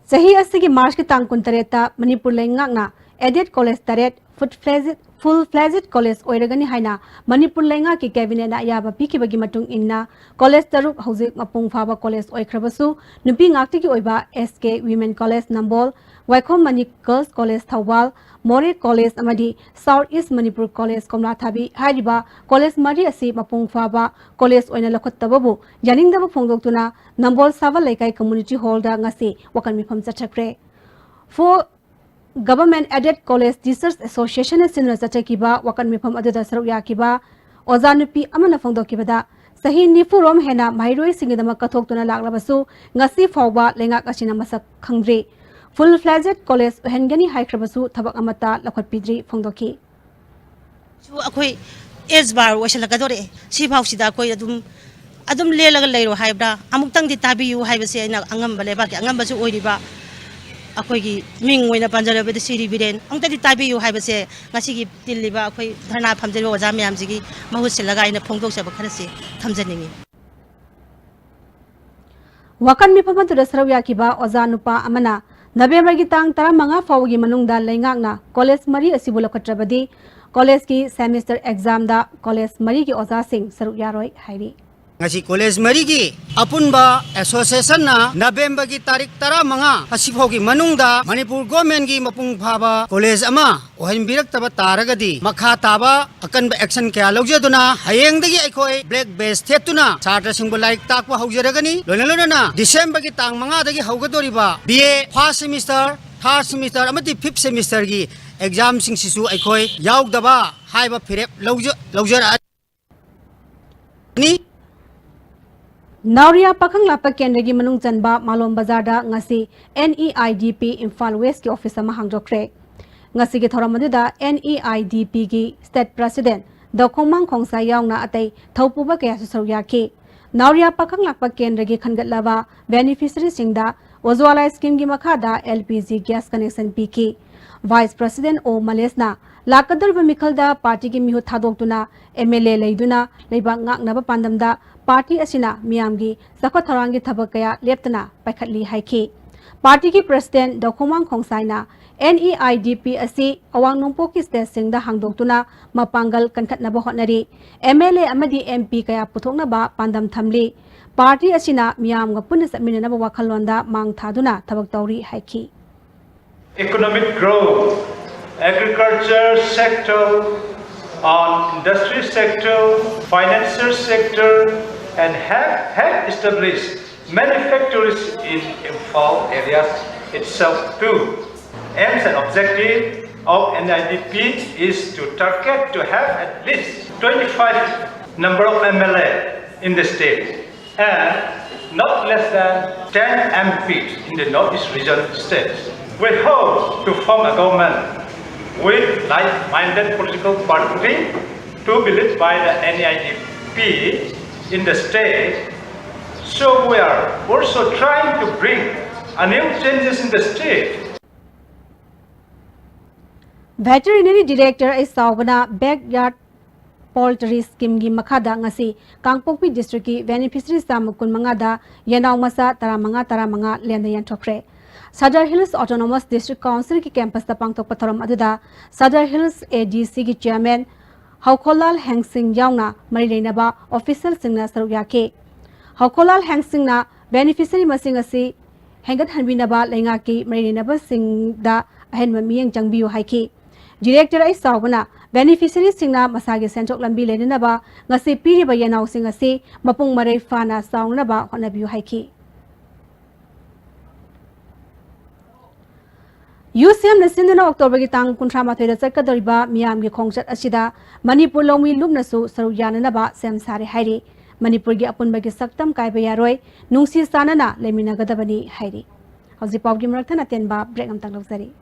ꯆꯍꯤ ꯑꯁꯤꯒꯤ ꯃꯥꯔꯆꯀꯤ ꯇꯥꯡ ꯀꯨꯟꯇꯔꯦꯠꯇ ꯃꯅꯤꯄꯨꯔ ꯂꯩꯉꯥꯛꯅ ꯑꯦꯗꯦꯗ ꯀꯣꯂꯦꯖ ꯇꯔꯦꯠ ꯐꯨꯜ ꯐ꯭ꯂꯦꯖꯦꯗ, ꯐꯨꯜ ꯐ꯭ꯂꯦꯖꯦꯗ ꯀꯣꯂꯦꯖ ꯑꯣꯏꯔꯒꯅꯤ ꯍꯥꯏꯅ ꯃꯅꯤꯄꯨꯔ ꯂꯩꯉꯥꯛꯀꯤ ꯀꯦꯕꯤꯅꯦꯠꯅ ꯑꯌꯥꯕ ꯄꯤꯈꯤꯕꯒꯤ ꯃꯇꯨꯡ ꯏꯟꯅ ꯀꯣꯂꯦꯖ ꯇꯔꯨꯛ ꯍꯧꯖꯤꯛ ꯃꯄꯨꯡ ꯐꯥꯕ ꯀꯣꯂꯦꯖ ꯑꯣꯏꯈ꯭ꯔꯕꯁꯨ ꯅꯨꯄꯤ ꯉꯥꯛꯇꯒꯤ ꯑꯣꯏꯕ ꯑꯦꯁ ꯀꯦ ꯋꯤꯃꯦꯟ ꯀꯣꯂꯦꯖ ꯅꯝꯕꯣꯜ, ꯋꯥꯏꯈꯣꯝ ꯃꯅꯤ ꯒꯔꯜꯁ ꯀꯣꯂꯦꯖ ꯊꯧꯕꯥꯜ, ꯃꯣꯔꯦ ꯀꯣꯂꯦꯖ ꯑꯃꯗꯤ ꯁꯥꯎꯠ ꯏꯁ ꯃꯅꯤꯄꯨꯔ ꯀꯣꯂꯦꯖ ꯀꯣꯝꯂꯥꯊꯥꯕꯤ ꯍꯥꯏꯔꯤꯕ ꯀꯣꯂꯦꯖ ꯃꯔꯤ ꯑꯁꯤ ꯃꯄꯨꯡ ꯐꯥꯕ ꯀꯣꯂꯦꯖ ꯑꯣꯏꯅ ꯂꯧꯈꯠꯇꯕꯕꯨ ꯌꯥꯅꯤꯡꯗꯕ ꯐꯣꯡꯗꯣꯛꯇꯨꯅ ꯅꯝꯕꯣꯜ ꯁꯥꯕꯜ ꯂꯩꯀꯥꯏ ꯀꯝꯃ꯭ꯌꯨꯅꯤꯇꯤ ꯍꯣꯜꯗ ꯉꯁꯤ ꯋꯥꯀꯠ ꯃꯤꯐꯝ ꯆꯠꯊꯈ꯭ꯔꯦ꯫ For government aided college teachers ꯑꯦꯁꯣꯁꯤꯌꯦꯁꯟꯅ ꯁꯤꯟꯗꯨꯅ ꯆꯠꯆꯈꯤꯕ ꯋꯥꯀꯠ ꯃꯤꯐꯝ ꯑꯗꯨꯗ ꯁꯔꯨꯛ ꯌꯥꯈꯤꯕ ꯑꯣꯖꯥ ꯅꯨꯄꯤ ꯑꯃꯅ ꯐꯣꯡꯗꯣꯛꯈꯤꯕꯗ, ꯆꯍꯤ ꯅꯤꯐꯨꯔꯣꯝ ꯍꯦꯟꯅ ꯃꯍꯩꯔꯣꯏꯁꯤꯡꯒꯤꯗꯃꯛ ꯀꯠꯊꯣꯛꯇꯨꯅ ꯂꯥꯛꯂꯕꯁꯨ ꯉꯁꯤ ꯐꯥꯎꯕ ꯂꯩꯉꯥꯛ ꯑꯁꯤꯅ ꯃꯁꯛ ꯈꯪꯗ꯭ꯔꯤ꯫ ꯐꯨꯜ ꯐ꯭ꯂꯦꯖꯦꯗ ꯀꯣꯂꯦꯖ ꯑꯣꯏꯍꯟꯒꯅꯤ ꯍꯥꯏꯈ꯭ꯔꯕꯁꯨ ꯊꯕꯛ ꯑꯃꯠꯇ ꯂꯧꯈꯠꯄꯤꯗ꯭ꯔꯤ ꯐꯣꯡꯗꯣꯛꯈꯤ꯫ ꯁꯨ ꯑꯩꯈꯣꯏ ꯑꯦꯖ ꯕꯥꯔ ꯑꯣꯏꯁꯤꯜꯂꯛꯀꯗꯧꯔꯦ꯫ ꯁꯤꯐꯥꯎꯁꯤꯗ ꯑꯩꯈꯣꯏ ꯑꯗꯨꯝ, ꯑꯗꯨꯝ ꯂꯦꯜꯂꯒ ꯂꯩꯔꯣ ꯍꯥꯏꯕ꯭ꯔꯥ? ꯑꯃꯨꯛꯇꯪꯗꯤ ꯇꯥꯕꯤꯌꯨ ꯍꯥꯏꯕꯁꯦ ꯑꯩꯅ ꯑꯉꯝꯕ, ꯂꯩꯕꯥꯛꯀꯤ ꯑꯉꯝꯕꯁꯨ ꯑꯣꯏꯔꯤꯕ ꯑꯩꯈꯣꯏꯒꯤ ꯃꯤꯡ ꯑꯣꯏꯅ ꯄꯟꯖꯔꯕꯗ ꯁꯤ ꯔꯤꯚꯤꯔꯦꯟ ꯑꯃꯨꯛꯇꯗꯤ ꯇꯥꯕꯤꯌꯨ ꯍꯥꯏꯕꯁꯦ ꯉꯁꯤꯒꯤ ꯇꯤꯜꯂꯤꯕ ꯑꯩꯈꯣꯏ ꯙꯔꯅꯥ ꯐꯝꯖꯔꯤꯕ ꯑꯣꯖꯥ ꯃꯌꯥꯝꯁꯤꯒꯤ ꯃꯍꯨꯠ ꯁꯤꯜꯂꯒ ꯑꯩꯅ ꯐꯣꯡꯗꯣꯛꯆꯕ ꯈꯔꯁꯤ ꯊꯝꯖꯅꯤꯡꯏ꯫ ꯋꯥꯀꯠ ꯃꯤꯐꯝ ꯑꯗꯨꯗ ꯁꯔꯨꯛ ꯌꯥꯈꯤꯕ ꯑꯣꯖꯥ ꯅꯨꯄꯥ ꯑꯃꯅ ꯅꯕꯦꯝꯕꯔꯒꯤ ꯇꯥꯡ ꯇꯔꯥꯃꯉꯥ ꯐꯥꯎꯕꯒꯤ ꯃꯅꯨꯡꯗ ꯂꯩꯉꯥꯛꯅ ꯀꯣꯂꯦꯖ ꯃꯔꯤ ꯑꯁꯤꯕꯨ ꯂꯧꯈꯠꯇ꯭ꯔꯕꯗꯤ ꯀꯣꯂꯦꯖꯀꯤ ꯁꯦꯃꯤꯁꯇꯔ ꯑꯦꯛꯖꯥꯝꯗ ꯀꯣꯂꯦꯖ ꯃꯔꯤꯒꯤ ꯑꯣꯖꯥꯁꯤꯡ ꯁꯔꯨꯛ ꯌꯥꯔꯣꯏ ꯍꯥꯏꯔꯤ꯫ ꯉꯁꯤ ꯀꯣꯂꯦꯖ ꯃꯔꯤꯒꯤ ꯑꯄꯨꯟꯕ ꯑꯦꯁꯣꯁꯤꯌꯦꯁꯟꯅ ꯅꯕꯦꯝꯕꯔꯒꯤ ꯇꯥꯔꯤꯛ ꯇꯔꯥꯃꯉꯥ ꯑꯁꯤꯐꯥꯎꯒꯤ ꯃꯅꯨꯡꯗ ꯃꯅꯤꯄꯨꯔ ꯒꯣꯔꯃꯦꯟꯒꯤ ꯃꯄꯨꯡ ꯐꯥꯕ ꯀꯣꯂꯦꯖ ꯑꯃ ꯑꯣꯏꯍꯟꯕꯤꯔꯛꯇꯕ ꯇꯥꯔꯒꯗꯤ ꯃꯈꯥ ꯇꯥꯕ ꯑꯀꯟꯕ ꯑꯦꯛꯁꯟ ꯀꯌꯥ ꯂꯧꯖꯗꯨꯅ ꯍꯌꯦꯡꯗꯒꯤ ꯑꯩꯈꯣꯏ ꯕ꯭ꯂꯦꯛ ꯕꯦꯖ ꯊꯦꯠꯇꯨꯅ ꯁꯥꯇ꯭ꯔꯁꯤꯡꯕꯨ ꯂꯥꯏꯔꯤꯛ ꯇꯥꯛꯄ ꯍꯧꯖꯔꯒꯅꯤ꯫ ꯂꯣꯏꯅ ꯂꯣꯏꯅꯅ ꯗꯤꯁꯦꯝꯕꯔꯒꯤ ꯇꯥꯡ ꯃꯉꯥꯗꯒꯤ ꯍꯧꯒꯗꯧꯔꯤꯕ B A first semester, third semester ꯑꯃꯗꯤ ꯐꯤꯐ ꯁꯦꯃꯤꯁꯇꯔꯒꯤ ꯑꯦꯛꯖꯥꯝꯁꯤꯡꯁꯤꯁꯨ ꯑꯩꯈꯣꯏ ꯌꯥꯎꯗꯕ ꯍꯥꯏꯕ ꯐꯤꯔꯦꯞ ꯂꯧꯖ-, ꯂꯧꯖꯔꯛꯑꯅꯤ꯫ ꯅꯥꯎꯔꯤꯌꯥ ꯄꯥꯈꯪ ꯂꯥꯛꯄ ꯀꯦꯟꯗ꯭ꯔꯒꯤ ꯃꯅꯨꯡ ꯆꯟꯕ ꯃꯥꯂꯣꯝ ꯕꯖꯥꯔꯗ ꯉꯁꯤ ꯑꯦꯟ ꯏ ꯑꯥꯏ ꯗꯤ ꯄꯤ ꯏꯝꯐꯥꯜ ꯋꯦꯁꯀꯤ ꯑꯣꯐꯤꯁ ꯑꯃ ꯍꯥꯡꯗꯣꯛꯈ꯭ꯔꯦ꯫ ꯉꯁꯤꯒꯤ ꯊꯧꯔꯝ ꯑꯗꯨꯗ ꯑꯦꯟ ꯏ ꯑꯥꯏ ꯗꯤ ꯄꯤꯒꯤ ꯁ꯭ꯇꯦꯠ ꯄ꯭ꯔꯦꯁꯤꯗꯦꯟꯠ ꯗꯣ ꯈꯣꯡꯃꯥꯡ ꯈꯣꯡꯁꯥꯏ ꯌꯥꯎꯅ ꯑꯇꯩ ꯊꯧꯄꯨꯕ ꯀꯌꯥꯁꯨ ꯁꯔꯨꯛ ꯌꯥꯈꯤ꯫ ꯅꯥꯎꯔꯤꯌꯥ ꯄꯥꯈꯪ ꯂꯥꯛꯄ ꯀꯦꯟꯗ꯭ꯔꯒꯤ ꯈꯟꯒꯠꯂꯕ ꯕꯦꯅꯤꯐꯤꯁꯔꯤꯁꯤꯡꯗ ꯎꯖ꯭ꯋꯥꯂꯥ ꯁ꯭ꯀꯤꯝꯒꯤ ꯃꯈꯥꯗ L P G gas connection ꯄꯤꯈꯤ꯫ ꯚꯥꯏꯁ ꯄ꯭ꯔꯦꯁꯤꯗꯦꯟꯠ ꯑꯣ ꯃꯂꯦꯁꯅ ꯂꯥꯛꯀꯗꯧꯔꯤꯕ ꯃꯤꯈꯜꯗ ꯄꯥꯔꯇꯤꯒꯤ ꯃꯤꯍꯨꯠ ꯊꯥꯗꯣꯛꯇꯨꯅ ꯑꯦꯝ ꯑꯦꯜ ꯑꯦ ꯂꯩꯗꯨꯅ ꯂꯩꯕꯥꯛ ꯉꯥꯛꯅꯕ ꯄꯥꯟꯗꯝꯗ ꯄꯥꯔꯇꯤ ꯑꯁꯤꯅ ꯃꯤꯌꯥꯝꯒꯤ ꯆꯥꯎꯈꯠ ꯊꯧꯔꯥꯡꯒꯤ ꯊꯕꯛ ꯀꯌꯥ ꯂꯦꯞꯇꯅ ꯄꯥꯏꯈꯠꯂꯤ ꯍꯥꯏꯈꯤ꯫ ꯄꯥꯔꯇꯤꯒꯤ ꯄ꯭ꯔꯁꯤꯗꯦꯟꯠ ꯗꯣꯈꯣꯡꯃꯥꯡ ꯈꯣꯡꯁꯥꯏꯅ NEIDP ꯑꯁꯤ ꯑꯋꯥꯡ ꯅꯣꯡꯄꯣꯛꯀꯤ ꯁ꯭ꯇꯦꯠꯁꯤꯡꯗ ꯍꯥꯡꯗꯣꯛꯇꯨꯅ ꯃꯄꯥꯡꯒꯜ ꯀꯟꯈꯠꯅꯕ ꯍꯣꯠꯅꯔꯤ꯫ MLA ꯑꯃꯗꯤ MP ꯀꯌꯥ ꯄꯨꯊꯣꯛꯅꯕ ꯄꯥꯟꯗꯝ ꯊꯝꯂꯤ꯫ ꯄꯥꯔꯇꯤ ꯑꯁꯤꯅ ꯃꯤꯌꯥꯝꯒ ꯄꯨꯟꯅ ꯆꯠꯃꯤꯟꯅꯅꯕ ꯋꯥꯈꯜꯂꯣꯟꯗ ꯃꯥꯡ ꯊꯥꯗꯨꯅ ꯊꯕꯛ ꯇꯧꯔꯤ ꯍꯥꯏꯈꯤ꯫ Economic growth, agriculture sector, on industry sector, financial sector, and have, have established many factories in Imphal area itself too. Aims and objective of NEIDP is to target to have at least twenty-five number of MLA in the state and not less than ten MPs in the Northeast region states. We hope to form a government with like-minded political party to be led by the NEIDP in the state. So we are also trying to bring a new changes in the state. Veterinary Director ꯑꯩ ꯆꯥꯎꯕꯅ Backyard Poultry Scheme ꯒꯤ ꯃꯈꯥꯗ ꯉꯁꯤ ꯀꯥꯡꯄꯣꯛꯄꯤ district ꯀꯤ beneficiary ꯆꯥꯝꯃ ꯀꯨꯟ ꯃꯉꯥꯗ ꯌꯦꯅꯥꯎ ꯃꯆꯥ ꯇꯔꯥꯃꯉꯥ ꯇꯔꯥꯃꯉꯥ ꯂꯦꯟꯗ ꯌꯦꯟꯊꯣꯛꯈ꯭ꯔꯦ꯫ Sadar Hills Autonomous District Council ꯒꯤ campus ꯇ ꯄꯥꯡꯊꯣꯛꯄ ꯊꯧꯔꯝ ꯑꯗꯨꯗ Sadar Hills ADC ꯒꯤ chairman ꯍꯧꯈꯣꯂꯥꯜ ꯍꯦꯡꯁꯤꯡ ꯌꯥꯎꯅ ꯃꯔꯤ ꯂꯩꯅꯕ official ꯁꯤꯡꯅ ꯁꯔꯨꯛ ꯌꯥꯈꯤ꯫ ꯍꯧꯈꯣꯂꯥꯜ ꯍꯦꯡꯁꯤꯡꯅ beneficiary ꯃꯁꯤꯡ ꯑꯁꯤ ꯍꯦꯟꯒꯠꯍꯟꯕꯤꯅꯕ ꯂꯩꯉꯥꯛꯀꯤ ꯃꯔꯤ ꯂꯩꯅꯕꯁꯤꯡꯗ ꯑꯍꯦꯟꯕ ꯃꯤꯠꯌꯦꯡ ꯆꯪꯕꯤꯌꯨ ꯍꯥꯏꯈꯤ꯫ Director ꯑꯩ ꯆꯥꯎꯕꯅ beneficiary ꯁꯤꯡꯅ ꯃꯁꯥꯒꯤ ꯁꯦꯟꯊꯣꯛ ꯂꯝꯕꯤ ꯂꯩꯅꯅꯕ ꯉꯁꯤ ꯄꯤꯔꯤꯕ ꯌꯦꯅꯥꯎꯁꯤꯡ ꯑꯁꯤ ꯃꯄꯨꯡ ꯃꯔꯩ ꯐꯥꯅ ꯆꯥꯎꯅꯅꯕ ꯍꯣꯠꯅꯕꯤꯌꯨ ꯍꯥꯏꯈꯤ꯫ UCM ꯅ ꯁꯤꯟꯗꯨꯅ October ꯒꯤ ꯇꯥꯡ ꯀꯨꯟꯊ꯭ꯔꯥ ꯃꯥꯊꯣꯏꯗ ꯆꯠꯀꯗꯧꯔꯤꯕ ꯃꯤꯌꯥꯝꯒꯤ ꯈꯣꯡꯆꯠ ꯑꯁꯤꯗ ꯃꯅꯤꯄꯨꯔ ꯂꯧꯃꯤ ꯂꯨꯞꯅꯁꯨ ꯁꯔꯨꯛ ꯌꯥꯅꯅꯕ ꯁꯦꯝ ꯁꯥꯔꯦ ꯍꯥꯏꯔꯤ꯫ ꯃꯅꯤꯄꯨꯔꯒꯤ ꯑꯄꯨꯟꯕꯒꯤ ꯁꯛꯇꯝ ꯀꯥꯏꯕ ꯌꯥꯔꯣꯏ, ꯅꯨꯡꯁꯤ ꯆꯥꯟꯅꯅ ꯂꯩꯃꯤꯟꯅꯒꯗꯕꯅꯤ ꯍꯥꯏꯔꯤ꯫ ꯍꯧꯖꯤꯛ ꯄꯥꯎꯒꯤ ꯃꯔꯛ ꯊꯠꯅ ꯑꯇꯦꯟꯕ break ꯑꯃꯇꯪ ꯂꯧꯖꯔꯤ꯫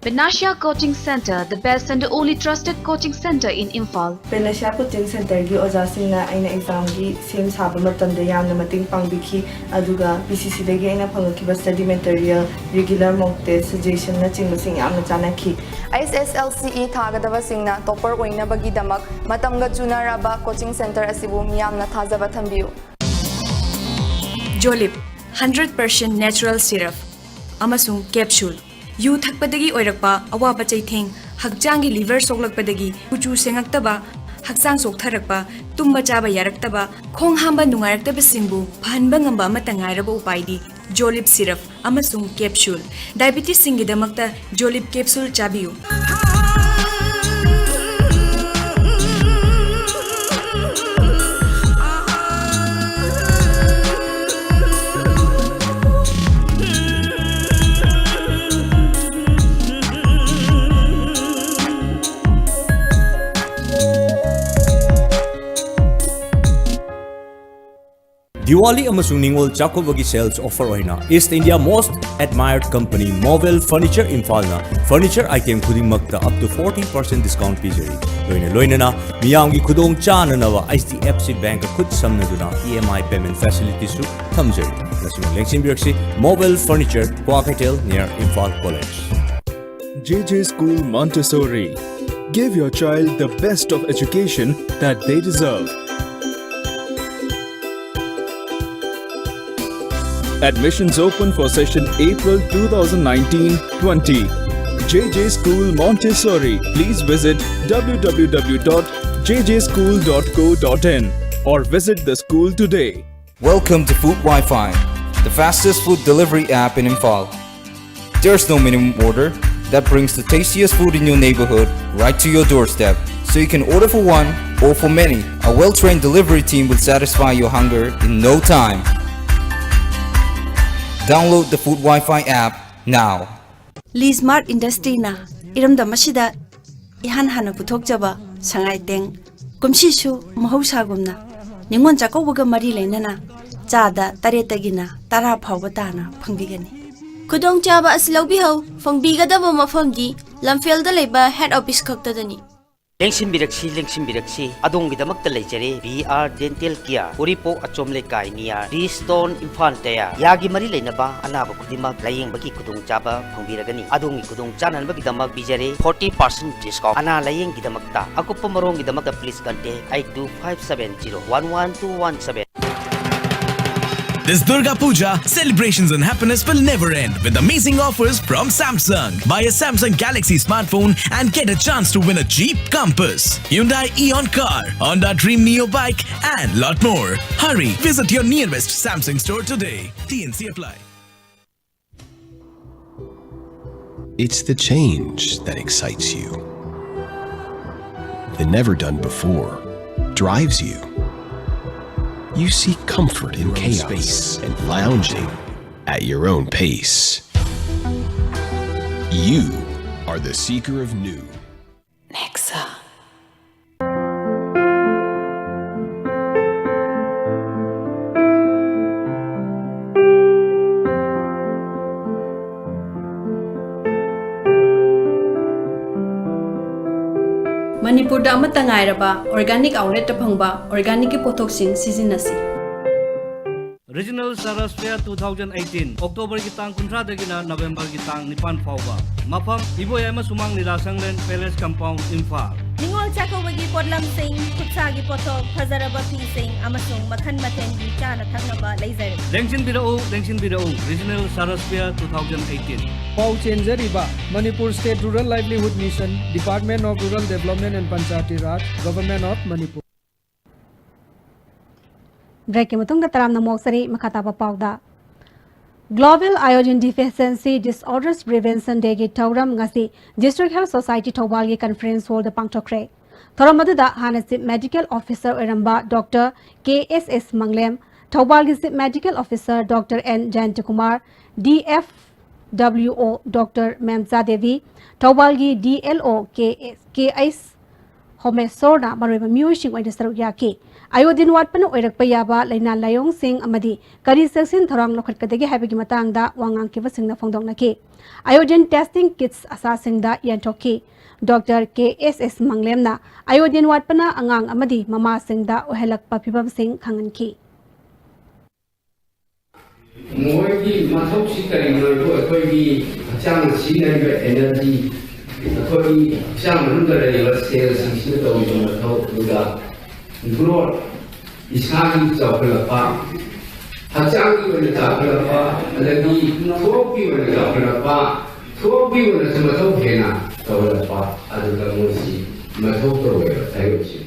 Panacea Coaching Center, the best and only trusted coaching center in Imphal. Panacea Coaching Center ꯒꯤ ꯑꯣꯖꯥꯁꯤꯡꯅ ꯑꯩꯅ exam ꯒꯤ ꯁꯦꯝ ꯁꯥꯕ ꯃꯇꯝꯗ ꯌꯥꯝꯅ ꯃꯇꯦꯡ ꯄꯥꯡꯕꯤꯈꯤ, ꯑꯗꯨꯒ PCC ꯗꯒꯤ ꯑꯩꯅ ꯐꯪꯂꯛꯈꯤꯕ study material, regular mock test, suggestion ꯅꯆꯤꯡꯕꯁꯤꯡ ꯌꯥꯝꯅ ꯆꯥꯟꯅꯈꯤ꯫ HSLCE ꯊꯥꯒꯗꯕꯁꯤꯡꯅ topper ꯑꯣꯏꯅꯕꯒꯤꯗꯃꯛ ꯃꯇꯝꯒ ꯆꯨꯅꯔꯕ coaching center ꯑꯁꯤꯕꯨ ꯃꯤꯌꯥꯝꯅ ꯊꯥꯖꯕ ꯊꯝꯕꯤꯌꯨ꯫ Jolip, hundred percent natural syrup ꯑꯃꯁꯨꯡ ꯀꯦꯞꯁꯨꯜ꯫ ꯌꯨ ꯊꯛꯄꯗꯒꯤ ꯑꯣꯏꯔꯛꯄ ꯑꯋꯥꯕ ꯆꯩꯊꯦꯡ, ꯍꯛꯆꯥꯡꯒꯤ ꯂꯤꯚꯔ ꯁꯣꯛꯂꯛꯄꯗꯒꯤ ꯀꯨꯆꯨ ꯁꯦꯡꯉꯛꯇꯕ, ꯍꯛꯆꯥꯡ ꯆꯣꯛꯊꯔꯛꯄ, ꯇꯨꯝꯕ ꯆꯥꯕ ꯌꯥꯔꯛꯇꯕ, ꯈꯣꯡ ꯍꯥꯝꯕ ꯅꯨꯡꯉꯥꯏꯔꯛꯇꯕꯁꯤꯡꯕꯨ ꯐꯍꯟꯕ ꯉꯝꯕ ꯑꯃꯠꯇ ꯉꯥꯏꯔꯕ ꯎꯄꯥꯏꯗꯤ ꯖꯣꯂꯤꯞ ꯁꯤꯔꯞ ꯑꯃꯁꯨꯡ ꯀꯦꯞꯁꯨꯜ꯫ ꯗꯥꯏꯕꯤꯇꯤꯁꯁꯤꯡꯒꯤꯗꯃꯛꯇ ꯖꯣꯂꯤꯞ ꯀꯦꯞꯁꯨꯜ ꯆꯥꯕꯤꯌꯨ꯫ ꯗꯤꯋꯥꯂꯤ ꯑꯃꯁꯨꯡ ꯅꯤꯉꯣꯜ ꯆꯥꯛꯀꯧꯕꯒꯤ sales offer ꯑꯣꯏꯅ East India most admired company Mobile Furniture ꯏꯝꯐꯥꯜꯅ furniture item ꯈꯨꯗꯤꯡꯃꯛꯇ up to forty percent discount ꯄꯤꯖꯔꯤ꯫ ꯂꯣꯏꯅ ꯂꯣꯏꯅꯅ ꯃꯤꯌꯥꯝꯒꯤ ꯈꯨꯗꯣꯡ ꯆꯥꯅꯅꯕ H D F C Bank ꯈꯨꯠ ꯁꯝꯅꯗꯨꯅ E M I payment facilityꯁꯨ ꯊꯝꯖꯔꯤ꯫ ꯃꯁꯤꯃ ꯂꯦꯡꯁꯤꯟꯕꯤꯔꯛꯁꯤ, Mobile Furniture, Kwakeithel, near Imphal College꯫ J J School Montessori. Give your child the best of education that they deserve. Admissions open for session April two thousand nineteen twenty. J J School Montessori. Please visit w w w dot j j school dot co dot in or visit the school today. Welcome to Food Wi-Fi, the fastest food delivery app in Imphal. There's no minimum order that brings the tastiest food in your neighborhood right to your doorstep, so you can order for one or for many. A well-trained delivery team will satisfy your hunger in no time. Download the Food Wi-Fi app now. Lee Smart Industryꯅ ꯏꯔꯝꯗꯝ ꯑꯁꯤꯗ ꯏꯍꯥꯟ ꯍꯥꯟꯅ ꯄꯨꯊꯣꯛꯆꯕ ꯁꯉꯥꯏ ꯇꯦꯡ ꯀꯨꯝꯁꯤꯁꯨ ꯃꯍꯧꯁꯥꯒꯨꯝꯅ ꯅꯤꯉꯣꯜ ꯆꯥꯛꯀꯧꯕꯒ ꯃꯔꯤ ꯂꯩꯅꯅ ꯆꯥꯗ ꯇꯔꯦꯠꯇꯒꯤꯅ ꯇꯔꯥ ꯐꯥꯎꯕ ꯇꯥꯅ ꯐꯪꯕꯤꯒꯅꯤ꯫ ꯈꯨꯗꯣꯡꯆꯥꯕ ꯑꯁꯤ ꯂꯧꯕꯤꯍꯧ꯫ ꯐꯪꯕꯤꯒꯗꯕ ꯃꯐꯝꯗꯤ ꯂꯝꯐꯦꯜꯗ ꯂꯩꯕ head office ꯈꯛꯇꯗꯅꯤ꯫ ꯂꯦꯡꯁꯤꯟꯕꯤꯔꯛꯁꯤ, ꯂꯦꯡꯁꯤꯟꯕꯤꯔꯛꯁꯤ, ꯑꯗꯣꯝꯒꯤꯗꯃꯛꯇ ꯂꯩꯖꯔꯦ B R Dental Care, ꯎꯔꯤꯄꯣꯛ ꯑꯆꯣꯝ ꯂꯩꯀꯥꯏ near D Stone, ꯏꯝꯐꯥꯜ ꯇꯌꯥ꯫ ꯌꯥꯒꯤ ꯃꯔꯤ ꯂꯩꯅꯕ ꯑꯅꯥꯕ ꯈꯨꯗꯤꯡꯃꯛ ꯂꯥꯌꯦꯡꯕꯒꯤ ꯈꯨꯗꯣꯡꯆꯥꯕ ꯐꯪꯕꯤꯔꯒꯅꯤ꯫ ꯑꯗꯣꯝꯒꯤ ꯈꯨꯗꯣꯡ ꯆꯥꯅꯅꯕꯒꯤꯗꯃꯛ ꯄꯤꯖꯔꯦ forty percent discount꯫ ꯑꯅꯥ ꯂꯥꯌꯦꯡꯒꯤꯗꯃꯛꯇ ꯑꯀꯨꯞꯄ ꯃꯔꯣꯜꯒꯤꯗꯃꯛꯇ please contact eight two five seven zero one one two one seven꯫ This Durga Puja, celebrations and happiness will never end with amazing offers from Samsung. Buy a Samsung Galaxy smartphone and get a chance to win a Jeep Compass, Hyundai Eon car, Honda Dream Neo bike, and lot more. Hurry, visit your nearest Samsung store today. T N C apply. It's the change that excites you. The never done before drives you. You seek comfort in chaos and lounging at your own pace. You are the seeker of new. Nexa. ꯃꯅꯤꯄꯨꯔꯗ ꯑꯃꯠꯇ ꯉꯥꯏꯔꯕ organic outletꯇ ꯐꯪꯕ organicꯀꯤ ꯄꯣꯠꯊꯣꯛꯁꯤꯡ ꯁꯤꯖꯤꯟꯅꯁꯤ꯫ Regional Saras Fair two thousand eighteen, Octoberꯒꯤ ꯇꯥꯡ ꯀꯨꯟꯊ꯭ꯔꯥꯗꯒꯤꯅ Novemberꯒꯤ ꯇꯥꯡ ꯅꯤꯄꯥꯟ ꯐꯥꯎꯕ꯫ ꯃꯐꯝ: ꯏꯕꯣꯌꯥꯏꯃ ꯁꯨꯃꯥꯡ ꯂꯤꯂꯥ ꯁꯪꯂꯦꯟ, Palace Compound, ꯏꯝꯐꯥꯜ꯫ ꯅꯤꯉꯣꯜ ꯆꯥꯛꯀꯧꯕꯒꯤ ꯄꯣꯠꯂꯝꯁꯤꯡ, ꯈꯨꯠꯁꯥꯒꯤ ꯄꯣꯠꯊꯣꯛ, ꯐꯖꯔꯕ ꯐꯤꯁꯤꯡ ꯑꯃꯁꯨꯡ ꯃꯈꯜ ꯃꯊꯦꯜꯒꯤ ꯆꯥꯅ ꯊꯛꯅꯕ ꯂꯩꯖꯔꯤ꯫ ꯂꯦꯡꯁꯤꯟꯕꯤꯔꯛꯎ, ꯂꯦꯡꯁꯤꯟꯕꯤꯔꯛꯎ, Regional Saras Fair two thousand eighteen꯫ ꯄꯥꯎ ꯆꯦꯟꯖꯔꯤꯕ Manipur State Rural Livelihood Mission, Department of Rural Development and Panchayati Raj, Government of Manipur꯫ Breakꯀꯤ ꯃꯇꯨꯡꯗ ꯇꯔꯥꯝꯅ ꯑꯣꯛꯆꯔꯤ꯫ ꯃꯈꯥ ꯇꯥꯕ ꯄꯥꯎꯗ, Global Iodine Deficiency Disorders Prevention Dayꯒꯤ ꯊꯧꯔꯝ ꯉꯁꯤ District Health Society ꯊꯧꯕꯥꯜꯒꯤ Conference Hallꯗ ꯄꯥꯡꯊꯣꯛꯈ꯭ꯔꯦ꯫ ꯊꯧꯔꯝ ꯑꯗꯨꯗ ꯍꯥꯟꯅ Chief Medical Officer ꯑꯣꯏꯔꯝꯕ Doctor K S S ꯃꯪꯂꯦꯝ, ꯊꯧꯕꯥꯜꯒꯤ Chief Medical Officer Doctor N ꯖꯌꯟꯇꯀꯨꯃꯥꯔ, D F W O Doctor ꯃꯦꯝꯆꯥ Devi, ꯊꯧꯕꯥꯜꯒꯤ D L O K H ꯍꯣꯃꯦꯁꯣꯔꯅ ꯃꯔꯨꯑꯣꯏꯕ ꯃꯤꯑꯣꯏꯁꯤꯡ ꯑꯣꯏꯅ ꯁꯔꯨꯛ ꯌꯥꯈꯤ꯫ ꯑꯥꯏꯑꯣꯗꯤꯟ ꯋꯥꯠꯄꯅ ꯑꯣꯏꯔꯛꯄ ꯌꯥꯕ ꯂꯥꯏꯅꯥ ꯂꯥꯏꯑꯣꯡꯁꯤꯡ ꯑꯃꯗꯤ ꯀꯔꯤ ꯆꯦꯛꯁꯤꯟ ꯊꯧꯔꯥꯡ ꯂꯧꯈꯠꯀꯗꯒꯦ ꯍꯥꯏꯕꯒꯤ ꯃꯇꯥꯡꯗ ꯋꯥ ꯉꯥꯡꯈꯤꯕꯁꯤꯡꯅ ꯐꯣꯡꯗꯣꯛꯅꯈꯤ꯫ ꯑꯥꯏꯑꯣꯗꯤꯟ testing kits ꯑꯁꯥꯁꯤꯡꯗ ꯌꯦꯟꯊꯣꯛꯈꯤ꯫ Doctor K S S ꯃꯪꯂꯦꯝꯅ ꯑꯥꯏꯑꯣꯗꯤꯟ ꯋꯥꯠꯄꯅ ꯑꯉꯥꯡ ꯑꯃꯗꯤ ꯃꯃꯥꯁꯤꯡꯗ ꯑꯣꯏꯍꯜꯂꯛꯄ ꯐꯤꯚꯝꯁꯤꯡ ꯈꯪꯍꯟꯈꯤ꯫ ꯃꯈꯣꯏꯒꯤ ꯃꯊꯧꯁꯤ ꯀꯔꯤꯅꯣ ꯍꯥꯏꯕꯗꯨ ꯑꯩꯈꯣꯏꯒꯤ ꯍꯛꯆꯥꯡꯗ ꯁꯤꯖꯤꯟꯅꯔꯤꯕ energy, ꯑꯩꯈꯣꯏꯒꯤ ꯍꯛꯆꯥꯡ ꯃꯅꯨꯡꯗ ꯂꯩꯔꯤꯕ cellꯁꯤꯡꯁꯤꯅ ꯇꯧꯔꯤꯕ ꯃꯊꯧ, ꯑꯗꯨꯒ growth, ꯏꯁꯥꯒꯤ ꯆꯥꯎꯈꯠꯂꯛꯄ, ꯍꯛꯆꯥꯡꯒꯤ ꯑꯣꯏꯅ ꯆꯥꯎꯈꯠꯂꯛꯄ, ꯑꯗꯒꯤ ꯊꯣꯛꯀꯤ ꯑꯣꯏꯅ ꯆꯥꯎꯈꯠꯂꯛꯄ, ꯊꯣꯛꯀꯤ ꯑꯣꯏꯅꯁꯨ ꯃꯊꯧ ꯍꯦꯟꯅ ꯇꯧꯍꯜꯂꯛꯄ, ꯑꯗꯨꯗ ꯃꯣꯏꯁꯤ ꯃꯊꯧ ꯇꯧꯋꯦꯕ ꯁꯥꯏꯕꯣꯛꯁꯦ꯫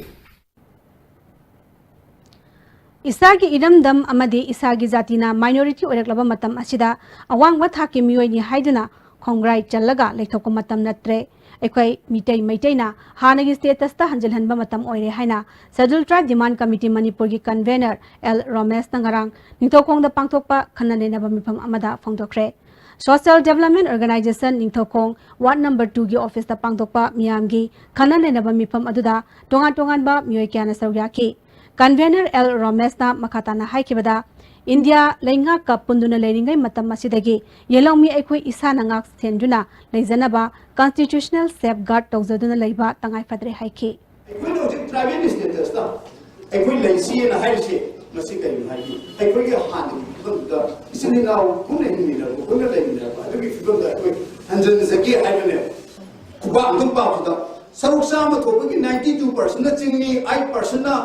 ꯏꯁꯥꯒꯤ ꯏꯔꯝꯗꯝ ꯑꯃꯗꯤ ꯏꯁꯥꯒꯤ ꯖꯥꯇꯤꯅ minority ꯑꯣꯏꯔꯛꯂꯕ ꯃꯇꯝ ꯑꯁꯤꯗ ꯑꯋꯥꯡꯕ ꯊꯥꯛꯀꯤ ꯃꯤꯑꯣꯏꯅꯤ ꯍꯥꯏꯗꯨꯅ ꯈꯣꯡꯒ꯭ꯔꯥꯏ ꯆꯜꯂꯒ ꯂꯩꯊꯣꯛꯄ ꯃꯇꯝ ꯅꯠꯇ꯭ꯔꯦ꯫ ꯑꯩꯈꯣꯏ ꯃꯤꯇꯩ ꯃꯩꯇꯩꯅ ꯍꯥꯟꯅꯒꯤ statusꯇ ꯍꯟꯖꯤꯜꯍꯟꯕ ꯃꯇꯝ ꯑꯣꯏꯔꯦ ꯍꯥꯏꯅ Scheduled Tribe Demand Committee ꯃꯅꯤꯄꯨꯔꯒꯤ convener ꯑꯦꯜ ꯔꯣꯃꯦꯁꯅ ꯉꯔꯥꯡ ꯅꯤꯡꯊꯧꯈꯣꯡꯗ ꯄꯥꯡꯊꯣꯛꯄ ꯈꯟꯅ ꯅꯩꯅꯕ ꯃꯤꯐꯝ ꯑꯃꯗ ꯐꯣꯡꯗꯣꯛꯈ꯭ꯔꯦ꯫ Social Development Organization Ningthoukhong ward number twoꯒꯤ officeꯇ ꯄꯥꯡꯊꯣꯛꯄ ꯃꯤꯌꯥꯝꯒꯤ ꯈꯟꯅ ꯅꯩꯅꯕ ꯃꯤꯐꯝ ꯑꯗꯨꯗ ꯇꯣꯉꯥꯟ ꯇꯣꯉꯥꯟꯕ ꯃꯤꯑꯣꯏ ꯀꯌꯥꯅ ꯁꯔꯨꯛ ꯌꯥꯈꯤ꯫ Convener ꯑꯦꯜ ꯔꯣꯃꯦꯁꯅ ꯃꯈꯥ ꯇꯥꯅ ꯍꯥꯏꯈꯤꯕꯗ, ꯏꯟꯗꯤꯌꯥ ꯂꯩꯉꯥꯛꯀ ꯄꯨꯟꯗꯨꯅ ꯂꯩꯔꯤꯉꯩ ꯃꯇꯝ ꯑꯁꯤꯗꯒꯤ ꯌꯦꯜꯍꯧꯃꯤ ꯑꯩꯈꯣꯏ ꯏꯁꯥꯅ ꯉꯥꯛ ꯁꯦꯟꯗꯨꯅ ꯂꯩꯖꯅꯕ constitutional safeguard ꯇꯧꯖꯗꯨꯅ ꯂꯩꯕ ꯇꯉꯥꯏ ꯐꯗ꯭ꯔꯦ ꯍꯥꯏꯈꯤ꯫ ꯑꯩꯈꯣꯏꯅ ꯍꯧꯖꯤꯛ tribal statusꯇ ꯑꯩꯈꯣꯏ ꯂꯩꯁꯤꯅ ꯍꯥꯏꯔꯤꯁꯦ ꯃꯁꯤ ꯀꯔꯤꯅꯣ ꯍꯥꯏꯗꯤ, ꯑꯩꯈꯣꯏꯒꯤ ꯍꯥꯟꯅꯒꯤ ꯐꯤꯕꯝꯗꯨꯗ ꯏꯆꯤꯜ ꯏꯅꯥꯎ ꯄꯨꯟꯅ ꯍꯤꯡꯃꯤꯟꯅꯔꯛꯄ, ꯄꯨꯟꯅ ꯂꯩꯃꯤꯟꯅꯔꯛꯄ ꯑꯗꯨꯒꯤ ꯐꯤꯕꯝꯗ ꯑꯩꯈꯣꯏ ꯍꯟꯖꯤꯟꯖꯒꯦ ꯍꯥꯏꯕꯅꯦꯕ꯫ ꯈꯨꯕꯥꯛ ꯑꯗꯨꯝ ꯄꯥꯛꯄꯗ ꯁꯔꯨꯛ ꯆꯥꯝꯃ ꯊꯣꯛꯄꯒꯤ ninety two percentꯅ ꯆꯤꯡꯃꯤ, eight percentꯅ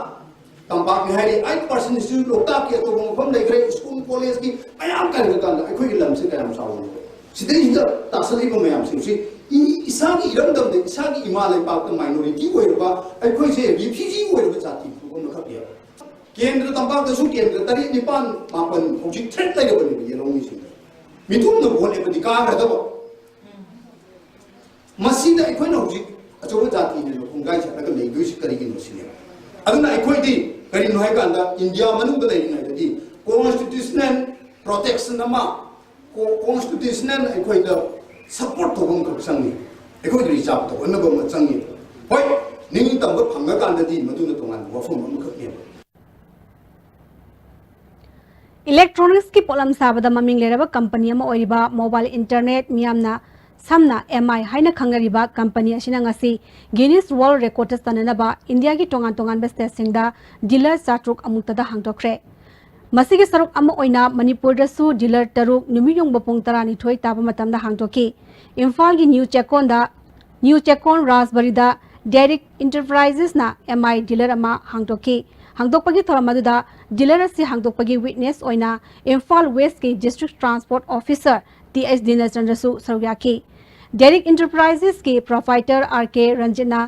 ꯇꯝꯄꯥꯛꯅꯤ ꯍꯥꯏꯔꯤ, eight percentꯁꯨ ꯂꯣꯛꯇꯥꯛꯀꯤ ꯑꯇꯣꯞꯄ ꯃꯐꯝ ꯂꯩꯈ꯭ꯔꯦ, school collegeꯀꯤ ꯃꯌꯥꯝ ꯀꯜꯂꯀꯥꯟꯗ ꯑꯩꯈꯣꯏꯒꯤ ꯂꯝꯁꯦ ꯀꯌꯥꯝ ꯆꯥꯎꯕꯅꯣ? ꯁꯤꯗꯩꯁꯤꯗ ꯇꯥꯁꯜꯂꯤꯕ ꯃꯌꯥꯝꯁꯤꯡꯁꯤ ꯏ-, ꯏꯁꯥꯒꯤ ꯏꯔꯝꯗꯝꯗ, ꯏꯁꯥꯒꯤ ꯏꯃꯥ ꯂꯩꯄꯥꯛꯇ minority ꯑꯣꯏꯔꯕ, ꯑꯩꯈꯣꯏꯁꯦ refugee ꯑꯣꯏꯔꯕ ꯖꯥꯇꯤ ꯐꯨꯔꯨꯞ ꯑꯃꯈꯛꯅꯦꯕ꯫ ꯀꯦꯟꯗ꯭ꯔ ꯇꯝꯄꯥꯛꯇꯁꯨ ꯀꯦꯟꯗ꯭ꯔ ꯇꯔꯦꯠ, ꯅꯤꯄꯥꯟ, ꯃꯥꯄꯟ ꯍꯧꯖꯤꯛ threat ꯂꯩꯔꯕꯅꯦꯕ ꯌꯦꯜꯍꯧꯃꯤꯁꯤꯡꯗ꯫ ꯃꯤꯇꯣꯞꯅ ꯚꯣꯠ ꯂꯦꯞꯄꯗꯤ ꯀꯥꯈ꯭ꯔꯗꯕ꯫ ꯃꯁꯤꯗ ꯑꯩꯈꯣꯏꯅ ꯍꯧꯖꯤꯛ ꯑꯆꯧꯕ ꯖꯥꯇꯤꯅꯦꯅ ꯈꯣꯡꯒꯥꯏ ꯆꯠꯂꯒ ꯂꯩꯗꯣꯏꯁꯤ ꯀꯔꯤꯒꯤꯅꯣ ꯁꯤꯅꯦꯕ꯫ ꯑꯗꯨꯅ ꯑꯩꯈꯣꯏꯗꯤ ꯀꯔꯤꯅꯣ ꯍꯥꯏꯀꯥꯟꯗ, ꯏꯟꯗꯤꯌꯥ ꯃꯅꯨꯡꯗ ꯂꯩꯔꯤꯉꯩꯗꯗꯤ constitutional protection ꯑꯃ, co-, constitutional ꯑꯩꯈꯣꯏꯗ support ꯇꯧꯕ ꯑꯃꯈꯛ ꯆꯪꯉꯤ, ꯑꯩꯈꯣꯏꯗ reach out ꯇꯧꯍꯟꯅꯕ ꯑꯃ ꯆꯪꯉꯤ꯫ ꯍꯣꯏ, ꯅꯤꯡꯇꯝꯕ ꯐꯪꯉꯀꯥꯟꯗꯗꯤ ꯃꯗꯨꯅ ꯇꯣꯉꯥꯟꯕ ꯋꯥꯐꯝ ꯑꯃꯈꯛꯅꯦꯕ꯫ Electronicsꯀꯤ ꯄꯣꯠꯂꯝ ꯁꯥꯕꯗ ꯃꯃꯤꯡ ꯂꯩꯔꯕ company ꯑꯃ ꯑꯣꯏꯔꯤꯕ mobile internet ꯃꯤꯌꯥꯝꯅ ꯁꯝꯅ M I ꯍꯥꯏꯅ ꯈꯪꯅꯔꯤꯕ company ꯑꯁꯤꯅ ꯉꯁꯤ Guinness World Recordꯇ ꯆꯟꯅꯅꯕ ꯏꯟꯗꯤꯌꯥꯒꯤ ꯇꯣꯉꯥꯟ ꯇꯣꯉꯥꯟꯕ stateꯁꯤꯡꯗ dealer ꯆꯥꯇ꯭ꯔꯨꯛ ꯑꯃꯨꯛꯇꯗ ꯍꯥꯡꯗꯣꯛꯈ꯭ꯔꯦ꯫ ꯃꯁꯤꯒꯤ ꯁꯔꯨꯛ ꯑꯃ ꯑꯣꯏꯅ ꯃꯅꯤꯄꯨꯔꯗꯁꯨ dealer ꯇꯔꯨꯛ ꯅꯨꯃꯤꯠ ꯌꯨꯡꯕ ꯄꯨꯡ ꯇꯔꯥꯅꯤꯊꯣꯏ ꯇꯥꯕ ꯃꯇꯝꯗ ꯍꯥꯡꯗꯣꯛꯈꯤ꯫ ꯏꯝꯐꯥꯜꯒꯤ ꯅ꯭ꯌꯨ ꯆꯦꯛꯀꯣꯟꯗ, ꯅ꯭ꯌꯨ ꯆꯦꯛꯀꯣꯟ ꯔꯥꯖꯕꯔꯤꯗ Derek Enterprisesꯅ M I dealer ꯑꯃ ꯍꯥꯡꯗꯣꯛꯈꯤ꯫ ꯍꯥꯡꯗꯣꯛꯄꯒꯤ ꯊꯧꯔꯝ ꯑꯗꯨꯗ ꯗꯤꯂꯔ ꯑꯁꯤ ꯍꯥꯡꯗꯣꯛꯄꯒꯤ ꯋꯤꯠꯅꯦꯁ ꯑꯣꯏꯅ ꯏꯝꯐꯥꯜ ꯋꯦꯁꯀꯤ district transport officer T H ꯗꯤꯅꯆꯟꯗ꯭ꯔꯁꯨ ꯁꯔꯨꯛ ꯌꯥꯈꯤ꯫ ꯗꯦꯔꯤꯛ ꯏꯟꯇꯔꯄ꯭ꯔꯥꯏꯖꯦꯁꯀꯤ ꯄ꯭ꯔꯣꯄꯥꯏꯇꯔ ꯑꯥꯔ ꯀꯦ ꯔꯟꯖꯤꯠꯅ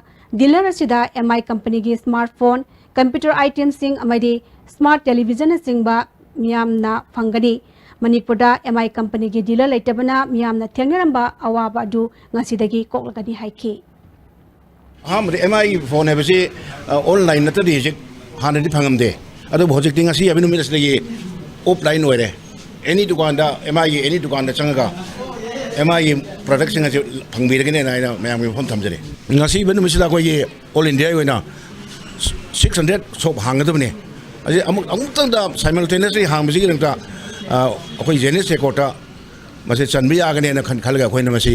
ꯗꯤꯂꯔ ꯑꯁꯤꯗ ꯑꯦꯝ ꯑꯥꯏ ꯀꯝꯄꯅꯤꯒꯤ ꯁ꯭ꯃꯥꯔꯠ ꯐꯣꯟ, ꯀꯝꯄ꯭ꯌꯨꯇꯔ ꯑꯥꯏꯇꯦꯝꯁꯤꯡ ꯑꯃꯗꯤ ꯁ꯭ꯃꯥꯔꯠ ꯇꯦꯂꯤꯚꯤꯖꯟꯅꯆꯤꯡꯕ ꯃꯤꯌꯥꯝꯅ ꯐꯪꯒꯅꯤ꯫ ꯃꯅꯤꯄꯨꯔꯗ ꯑꯦꯝ ꯑꯥꯏ ꯀꯝꯄꯅꯤꯒꯤ ꯗꯤꯂꯔ ꯂꯩꯇꯕꯅ ꯃꯤꯌꯥꯝꯅ ꯊꯦꯡꯅꯔꯝꯕ ꯑꯋꯥꯕ ꯑꯗꯨ ꯉꯁꯤꯗꯒꯤ ꯀꯣꯛꯂꯒꯅꯤ ꯍꯥꯏꯈꯤ꯫ ꯑꯍꯥꯟꯕꯗ ꯑꯦꯝ ꯑꯥꯏꯒꯤ ꯐꯣꯟ ꯍꯥꯏꯕꯁꯤ, ꯑ, ꯑꯣꯟꯂꯥꯏꯟ ꯅꯠꯇ꯭ꯔꯗꯤ ꯍꯧꯖꯤꯛ ꯍꯥꯟꯅꯗꯤ ꯐꯪꯉꯝꯗꯦ꯫ ꯑꯗꯨꯕꯨ ꯍꯧꯖꯤꯛꯇꯤ ꯉꯁꯤ ꯍꯥꯏꯕ ꯅꯨꯃꯤꯠ ꯑꯁꯤꯗꯒꯤ ꯑꯣꯐꯂꯥꯏꯟ ꯑꯣꯏꯔꯦ꯫ ꯑꯦꯅꯤ ꯗꯨꯀꯥꯟꯗ, ꯑꯦꯝ ꯑꯥꯏꯒꯤ ꯑꯦꯅꯤ ꯗꯨꯀꯥꯟꯗ ꯆꯪꯉꯒ ꯑꯦꯝ ꯑꯥꯏꯒꯤ ꯄ꯭ꯔꯗꯛꯁꯤꯡ ꯑꯁꯤ ꯐꯪꯕꯤꯔꯒꯅꯦꯅ ꯑꯩꯅ ꯃꯌꯥꯝꯒꯤ ꯃꯐꯝ ꯊꯝꯖꯔꯤ꯫ ꯉꯁꯤꯕ ꯅꯨꯃꯤꯠꯁꯤꯗ ꯑꯩꯈꯣꯏꯒꯤ ꯑꯣꯜ ꯏꯟꯗꯤꯌꯥꯒꯤ ꯑꯣꯏꯅ ꯁꯤꯛꯁ ꯍꯟꯗ꯭ꯔꯦꯠ ꯁꯣꯞ ꯍꯥꯡꯒꯗꯕꯅꯤ꯫ ꯑꯁꯤ ꯑꯃꯨꯛ, ꯑꯃꯨꯛꯇꯪꯗ ꯁꯥꯏꯃꯜꯇꯦꯅꯤꯌꯁꯂꯤ ꯍꯥꯡꯕꯁꯤꯒꯤꯗꯃꯛꯇ, ꯑ, ꯑꯩꯈꯣꯏ ꯖꯦꯅꯤꯁ ꯁꯦꯀꯣꯔꯠꯇ ꯃꯁꯤ ꯆꯟꯕ ꯌꯥꯒꯅꯦꯅ ꯈꯟ-, ꯈꯜꯂꯒ ꯑꯩꯈꯣꯏꯅ ꯃꯁꯤ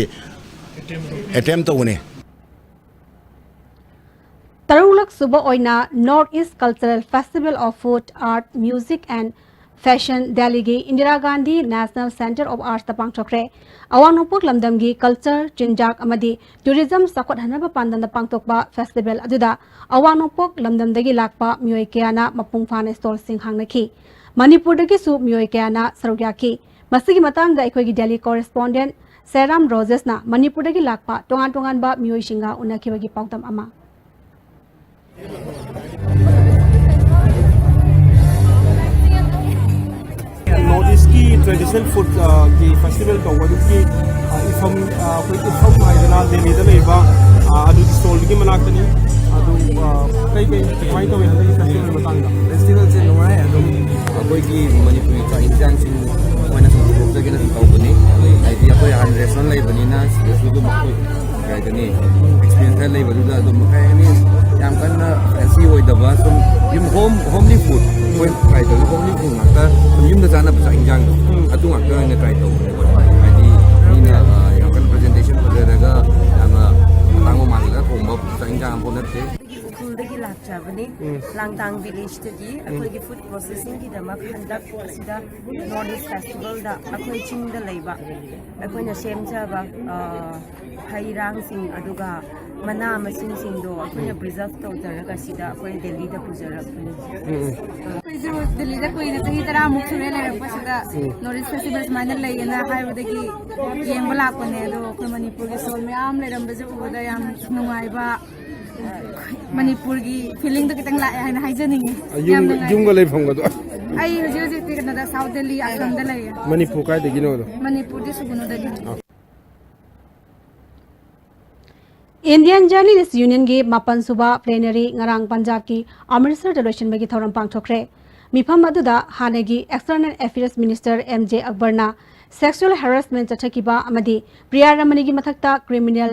ꯑꯦꯇꯦꯝ ꯇꯧꯕꯅꯤ꯫ ꯇꯔꯨꯛꯂꯛ ꯁꯨꯕ ꯑꯣꯏꯅ North East Cultural Festival of Food, Art, Music and Fashion ꯗꯦꯜꯂꯤꯒꯤ Indira Gandhi National Centre of Artsꯇ ꯄꯥꯡꯊꯣꯛꯈ꯭ꯔꯦ꯫ ꯑꯋꯥꯡ ꯅꯣꯡꯄꯣꯛ ꯂꯝꯗꯝꯒꯤ ꯀꯜꯆꯔ, ꯆꯤꯟꯖꯥꯛ ꯑꯃꯗꯤ ꯇꯨꯔꯤꯖꯝ ꯆꯥꯎꯈꯠꯍꯟꯅꯕ ꯄꯥꯟꯗꯝꯗ ꯄꯥꯡꯊꯣꯛꯄ ꯐꯦꯁꯇꯤꯚꯦꯜ ꯑꯗꯨꯗ ꯑꯋꯥꯡ ꯅꯣꯡꯄꯣꯛ ꯂꯝꯗꯝꯗꯒꯤ ꯂꯥꯛꯄ ꯃꯤꯑꯣꯏ ꯀꯌꯥꯅ ꯃꯄꯨꯡ ꯐꯥꯅ ꯁ꯭ꯇꯣꯜꯁꯤꯡ ꯍꯥꯡꯅꯈꯤ꯫ ꯃꯅꯤꯄꯨꯔꯗꯒꯤꯁꯨ ꯃꯤꯑꯣꯏ ꯀꯌꯥꯅ ꯁꯔꯨꯛ ꯌꯥꯈꯤ꯫ ꯃꯁꯤꯒꯤ ꯃꯇꯥꯡꯗ ꯑꯩꯈꯣꯏꯒꯤ ꯗꯦꯜꯂꯤ ꯀꯣꯔꯦꯁꯄꯣꯟꯗꯦꯟꯠ ꯁꯦꯔꯥꯝ ꯔꯣꯖꯦꯁꯅ ꯃꯅꯤꯄꯨꯔꯗꯒꯤ ꯂꯥꯛꯄ ꯇꯣꯉꯥꯟ ꯇꯣꯉꯥꯟꯕ ꯃꯤꯑꯣꯏꯁꯤꯡꯒ ꯎꯅꯈꯤꯕꯒꯤ ꯄꯥꯎꯗꯝ ꯑꯃ꯫ ꯅꯣꯔꯠ ꯏꯁꯀꯤ ꯇ꯭ꯔꯦꯗꯤꯁꯅꯦꯜ ꯐꯨꯗ, ꯑ, ꯒꯤ ꯐꯦꯁꯇꯤꯚꯦꯜ ꯇꯧꯕꯗꯨꯒꯤ, ꯑ, ꯏꯐꯝ, ꯑ, ꯑꯩꯈꯣꯏ ꯏꯐꯝ ꯍꯥꯏꯗꯅ ꯗꯦꯜꯂꯤꯗ ꯂꯩꯕ, ꯑ, ꯑꯗꯨꯒꯤ ꯁ꯭ꯇꯣꯜꯗꯨꯒꯤ ꯃꯅꯥꯛꯇꯅꯤ꯫ ꯑꯗꯨ, ꯑ, ꯀꯩ ꯀꯩ ꯀꯃꯥꯏꯅ ꯇꯧꯏ ꯍꯟꯗꯛꯀꯤ ꯐꯦꯁꯇꯤꯚꯦꯜ ꯃꯇꯥꯡꯗ? ꯐꯦꯁꯇꯤꯚꯦꯜꯁꯦ ꯅꯨꯡꯉꯥꯏ꯫ ꯑꯗꯨꯝ ꯑꯩꯈꯣꯏꯒꯤ ꯃꯅꯤꯄꯨꯔꯤ ꯆꯥꯛ ꯏꯟꯁꯥꯡꯁꯤꯡ ꯑꯩꯈꯣꯏꯅ ꯁꯨꯝ ꯄꯨꯊꯣꯛꯆꯒꯦꯅ ꯁꯨꯝ ꯇꯧꯕꯅꯤ꯫ ꯍꯥꯏꯗꯤ ꯑꯩꯈꯣꯏ ꯍꯥꯟꯅ ꯔꯦꯁꯇꯨꯔꯦꯟ ꯂꯩꯕꯅꯤꯅ ꯁꯤꯗꯁꯨ ꯑꯗꯨꯝ ꯑꯩꯈꯣꯏ ꯀꯩ ꯍꯥꯏꯒꯅꯤ, ꯑꯦꯛꯁꯄꯤꯔꯤꯌꯦꯟꯁ ꯈꯔ ꯂꯩꯕꯗꯨꯗ ꯑꯗꯨꯝ, ꯀꯩ ꯍꯥꯏꯒꯅꯤ, ꯌꯥꯝ ꯀꯟꯅ ꯐꯦꯟꯁꯤ ꯑꯣꯏꯗꯕ, ꯁꯨꯝ ꯌꯨꯝ ꯍꯣꯝ, ꯍꯣꯝꯂꯤ ꯐꯨꯗ ꯑꯩꯈꯣꯏ ꯇ꯭ꯔꯥꯏ ꯇꯧꯔꯤ꯫ ꯍꯣꯝꯂꯤ ꯐꯨꯗ ꯉꯥꯛꯇ, ꯁꯨꯝ ꯌꯨꯝꯗ ꯆꯥꯅꯕ ꯆꯥꯛ ꯏꯟꯁꯥꯡꯗꯣ, ꯑꯗꯨ ꯉꯥꯛꯇ ꯑꯣꯏꯅ ꯇ꯭ꯔꯥꯏ ꯇꯧꯕꯅꯦꯕ꯫ ꯍꯥꯏꯗꯤ ꯃꯤꯅ, ꯑ, ꯌꯥꯝ ꯀꯟꯅ ꯄ꯭ꯔꯖꯦꯟꯇꯦꯁꯟ ꯐꯖꯔꯒ ꯌꯥꯝꯅ ꯑꯇꯥꯡꯕ ꯃꯥꯜꯂꯒ ꯊꯣꯡꯕ ꯆꯥꯛ ꯏꯟꯁꯥꯡ ꯑꯃꯐꯥꯎ ꯅꯠꯇꯦ꯫ ꯂꯥꯡꯇꯥꯡ ꯚꯤꯂꯦꯖꯇꯒꯤ ꯑꯩꯈꯣꯏꯒꯤ ꯐꯨꯗ ꯄ꯭ꯔꯣꯁꯦꯁꯤꯡꯒꯤꯗꯃꯛ ꯍꯟꯗꯛ ꯑꯁꯤꯗ ꯅꯣꯔꯠ ꯏꯁ ꯐꯦꯁꯇꯤꯚꯦꯜꯗ ꯑꯩꯈꯣꯏ ꯆꯤꯡꯗ ꯂꯩꯕ ꯑꯩꯈꯣꯏꯅ ꯁꯦꯝꯖꯕ, ꯑ, ꯍꯩ ꯔꯥꯡꯁꯤꯡ ꯑꯗꯨꯒ ꯃꯅꯥ ꯃꯁꯤꯡꯁꯤꯡꯗꯣ ꯑꯩꯈꯣꯏꯅ ꯄ꯭ꯔꯤꯖꯔꯚ ꯇꯧꯖꯔꯒ ꯁꯤꯗ ꯑꯩꯈꯣꯏ ꯗꯦꯜꯂꯤꯗ ꯄꯨꯖꯔꯛꯄꯅꯤ꯫ ꯑꯩꯈꯣꯏꯁꯨ ꯗꯦꯜꯂꯤꯗ ꯀꯨꯏꯅ ꯆꯍꯤ ꯇꯔꯥꯃꯨꯛ ꯁꯨꯔꯦ ꯂꯩꯔꯛꯄꯁꯤꯗ꯫ ꯅꯣꯔꯠ ꯏꯁ ꯐꯦꯁꯇꯤꯚꯦꯜ ꯁꯨꯃꯥꯏꯅ ꯂꯩꯌꯦꯅ ꯍꯥꯏꯕꯗꯒꯤ ꯌꯦꯡꯕ ꯂꯥꯛꯄꯅꯦ꯫ ꯑꯗꯣ ꯑꯩꯈꯣꯏ ꯃꯅꯤꯄꯨꯔꯒꯤ ꯁꯣꯜ ꯃꯌꯥꯝ ꯂꯩꯔꯝꯕꯁꯦ ꯎꯕꯗ ꯌꯥꯝ ꯅꯨꯡꯉꯥꯏꯕ, ꯃꯅꯤꯄꯨꯔꯒꯤ ꯐꯤꯂꯤꯡꯗꯣ ꯈꯤꯇꯪ ꯂꯥꯛꯑꯦ ꯍꯥꯏꯅ ꯍꯥꯏꯖꯅꯤꯡꯉꯤ꯫ ꯌꯨꯝ, ꯌꯥꯝ ꯅꯨꯡꯉꯥꯏ꯫ ꯌꯨꯝꯒ ꯂꯩꯐꯝꯒꯗꯣ? ꯑꯩ ꯍꯧꯖꯤꯛ ꯍꯧꯖꯤꯛꯇꯤ ꯀꯩꯅꯣꯗ, ꯁꯥꯎꯠ ꯗꯦꯜꯂꯤ, ꯑꯁꯥꯝꯗ ꯂꯩꯌꯦ꯫ ꯃꯅꯤꯄꯨꯔ ꯀꯥꯏꯗꯒꯤꯅꯣ ꯑꯗꯣ? ꯃꯅꯤꯄꯨꯔꯗꯤ ꯁꯨꯒꯨꯅꯨꯗꯒꯤ꯫ Indian Journalist Unionꯒꯤ ꯃꯥꯄꯟ ꯁꯨꯕ plenary ꯉꯔꯥꯡ ꯄꯟꯖꯥꯕꯀꯤ ꯑꯃ꯭ꯔꯤꯠꯁꯔꯗ ꯂꯣꯏꯁꯤꯟꯕꯒꯤ ꯊꯧꯔꯝ ꯄꯥꯡꯊꯣꯛꯈ꯭ꯔꯦ꯫ ꯃꯤꯐꯝ ꯑꯗꯨꯗ ꯍꯥꯟꯅꯒꯤ External Affairs Minister M J Akbarꯅ sexual harassment ꯆꯠꯊꯈꯤꯕ ꯑꯃꯗꯤ ꯄ꯭ꯔꯤꯌꯥ ꯔꯃꯅꯤꯒꯤ ꯃꯊꯛꯇ criminal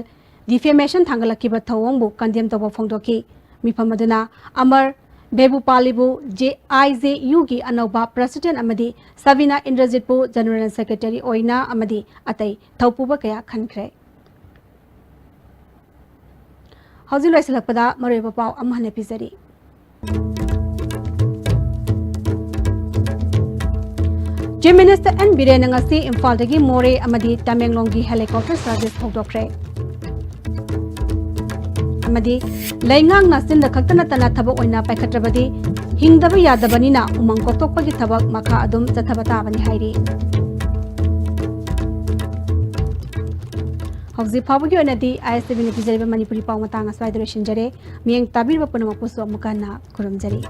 defamation ꯊꯥꯡꯒꯠꯂꯛꯈꯤꯕ ꯊꯧꯑꯣꯡꯕꯨ condemn ꯇꯧꯕ ꯐꯣꯡꯗꯣꯛꯈꯤ꯫ ꯃꯤꯐꯝ ꯑꯗꯨꯅ ꯑꯃꯔ ꯕꯦꯕꯨꯄꯥꯂꯤꯕꯨ J I J Uꯒꯤ ꯑꯅꯧꯕ president ꯑꯃꯗꯤ ꯁꯕꯤꯅꯥ ꯏꯟꯗ꯭ꯔꯖꯤꯠꯄꯨ general secretary ꯑꯣꯏꯅ ꯑꯃꯗꯤ ꯑꯇꯩ ꯊꯧꯄꯨꯕ ꯀꯌꯥ ꯈꯟꯈ꯭ꯔꯦ꯫ ꯍꯧꯖꯤꯛ ꯂꯣꯏꯁꯤꯜꯂꯛꯄꯗ ꯃꯔꯨꯑꯣꯏꯕ ꯄꯥꯎ ꯑꯃꯨꯛ ꯍꯟꯅ ꯄꯤꯖꯔꯤ꯫ Chief Minister N ꯕꯤꯔꯦꯟꯅ ꯉꯁꯤ ꯏꯝꯐꯥꯜꯗꯒꯤ ꯃꯣꯔꯦ ꯑꯃꯗꯤ ꯇꯃꯦꯡꯂꯣꯡꯒꯤ helicopter service ꯍꯧꯗꯣꯛꯈ꯭ꯔꯦ꯫ ꯑꯃꯗꯤ ꯂꯩꯉꯥꯛꯅ ꯆꯤꯟꯗ ꯈꯛꯇ ꯅꯠꯇꯅ ꯊꯕꯛ ꯑꯣꯏꯅ ꯄꯥꯏꯈꯠꯇ꯭ꯔꯕꯗꯤ ꯍꯤꯡꯗꯕ ꯌꯥꯗꯕꯅꯤꯅ ꯎꯃꯪ ꯀꯣꯛꯊꯣꯛꯄꯒꯤ ꯊꯕꯛ ꯃꯈꯥ ꯑꯗꯨꯝ ꯆꯠꯊꯕ ꯇꯥꯕꯅꯤ ꯍꯥꯏꯔꯤ꯫ ꯍꯧꯖꯤꯛ ꯐꯥꯎꯕꯒꯤ ꯑꯣꯏꯅꯗꯤ I S T Vꯅ ꯄꯤꯖꯔꯤꯕ ꯃꯅꯤꯄꯨꯔꯤ ꯄꯥꯎ ꯃꯇꯥꯡ ꯑꯁ꯭ꯋꯥꯏꯗ ꯂꯣꯏꯁꯤꯟꯖꯔꯦ꯫ ꯃꯤꯠꯌꯦꯡ ꯇꯥꯕꯤꯔꯤꯕ ꯄꯨꯝꯅꯃꯛꯄꯨꯁꯨ ꯑꯃꯨꯛ ꯍꯟꯅ ꯈꯨꯔꯨꯝꯖꯔꯤ꯫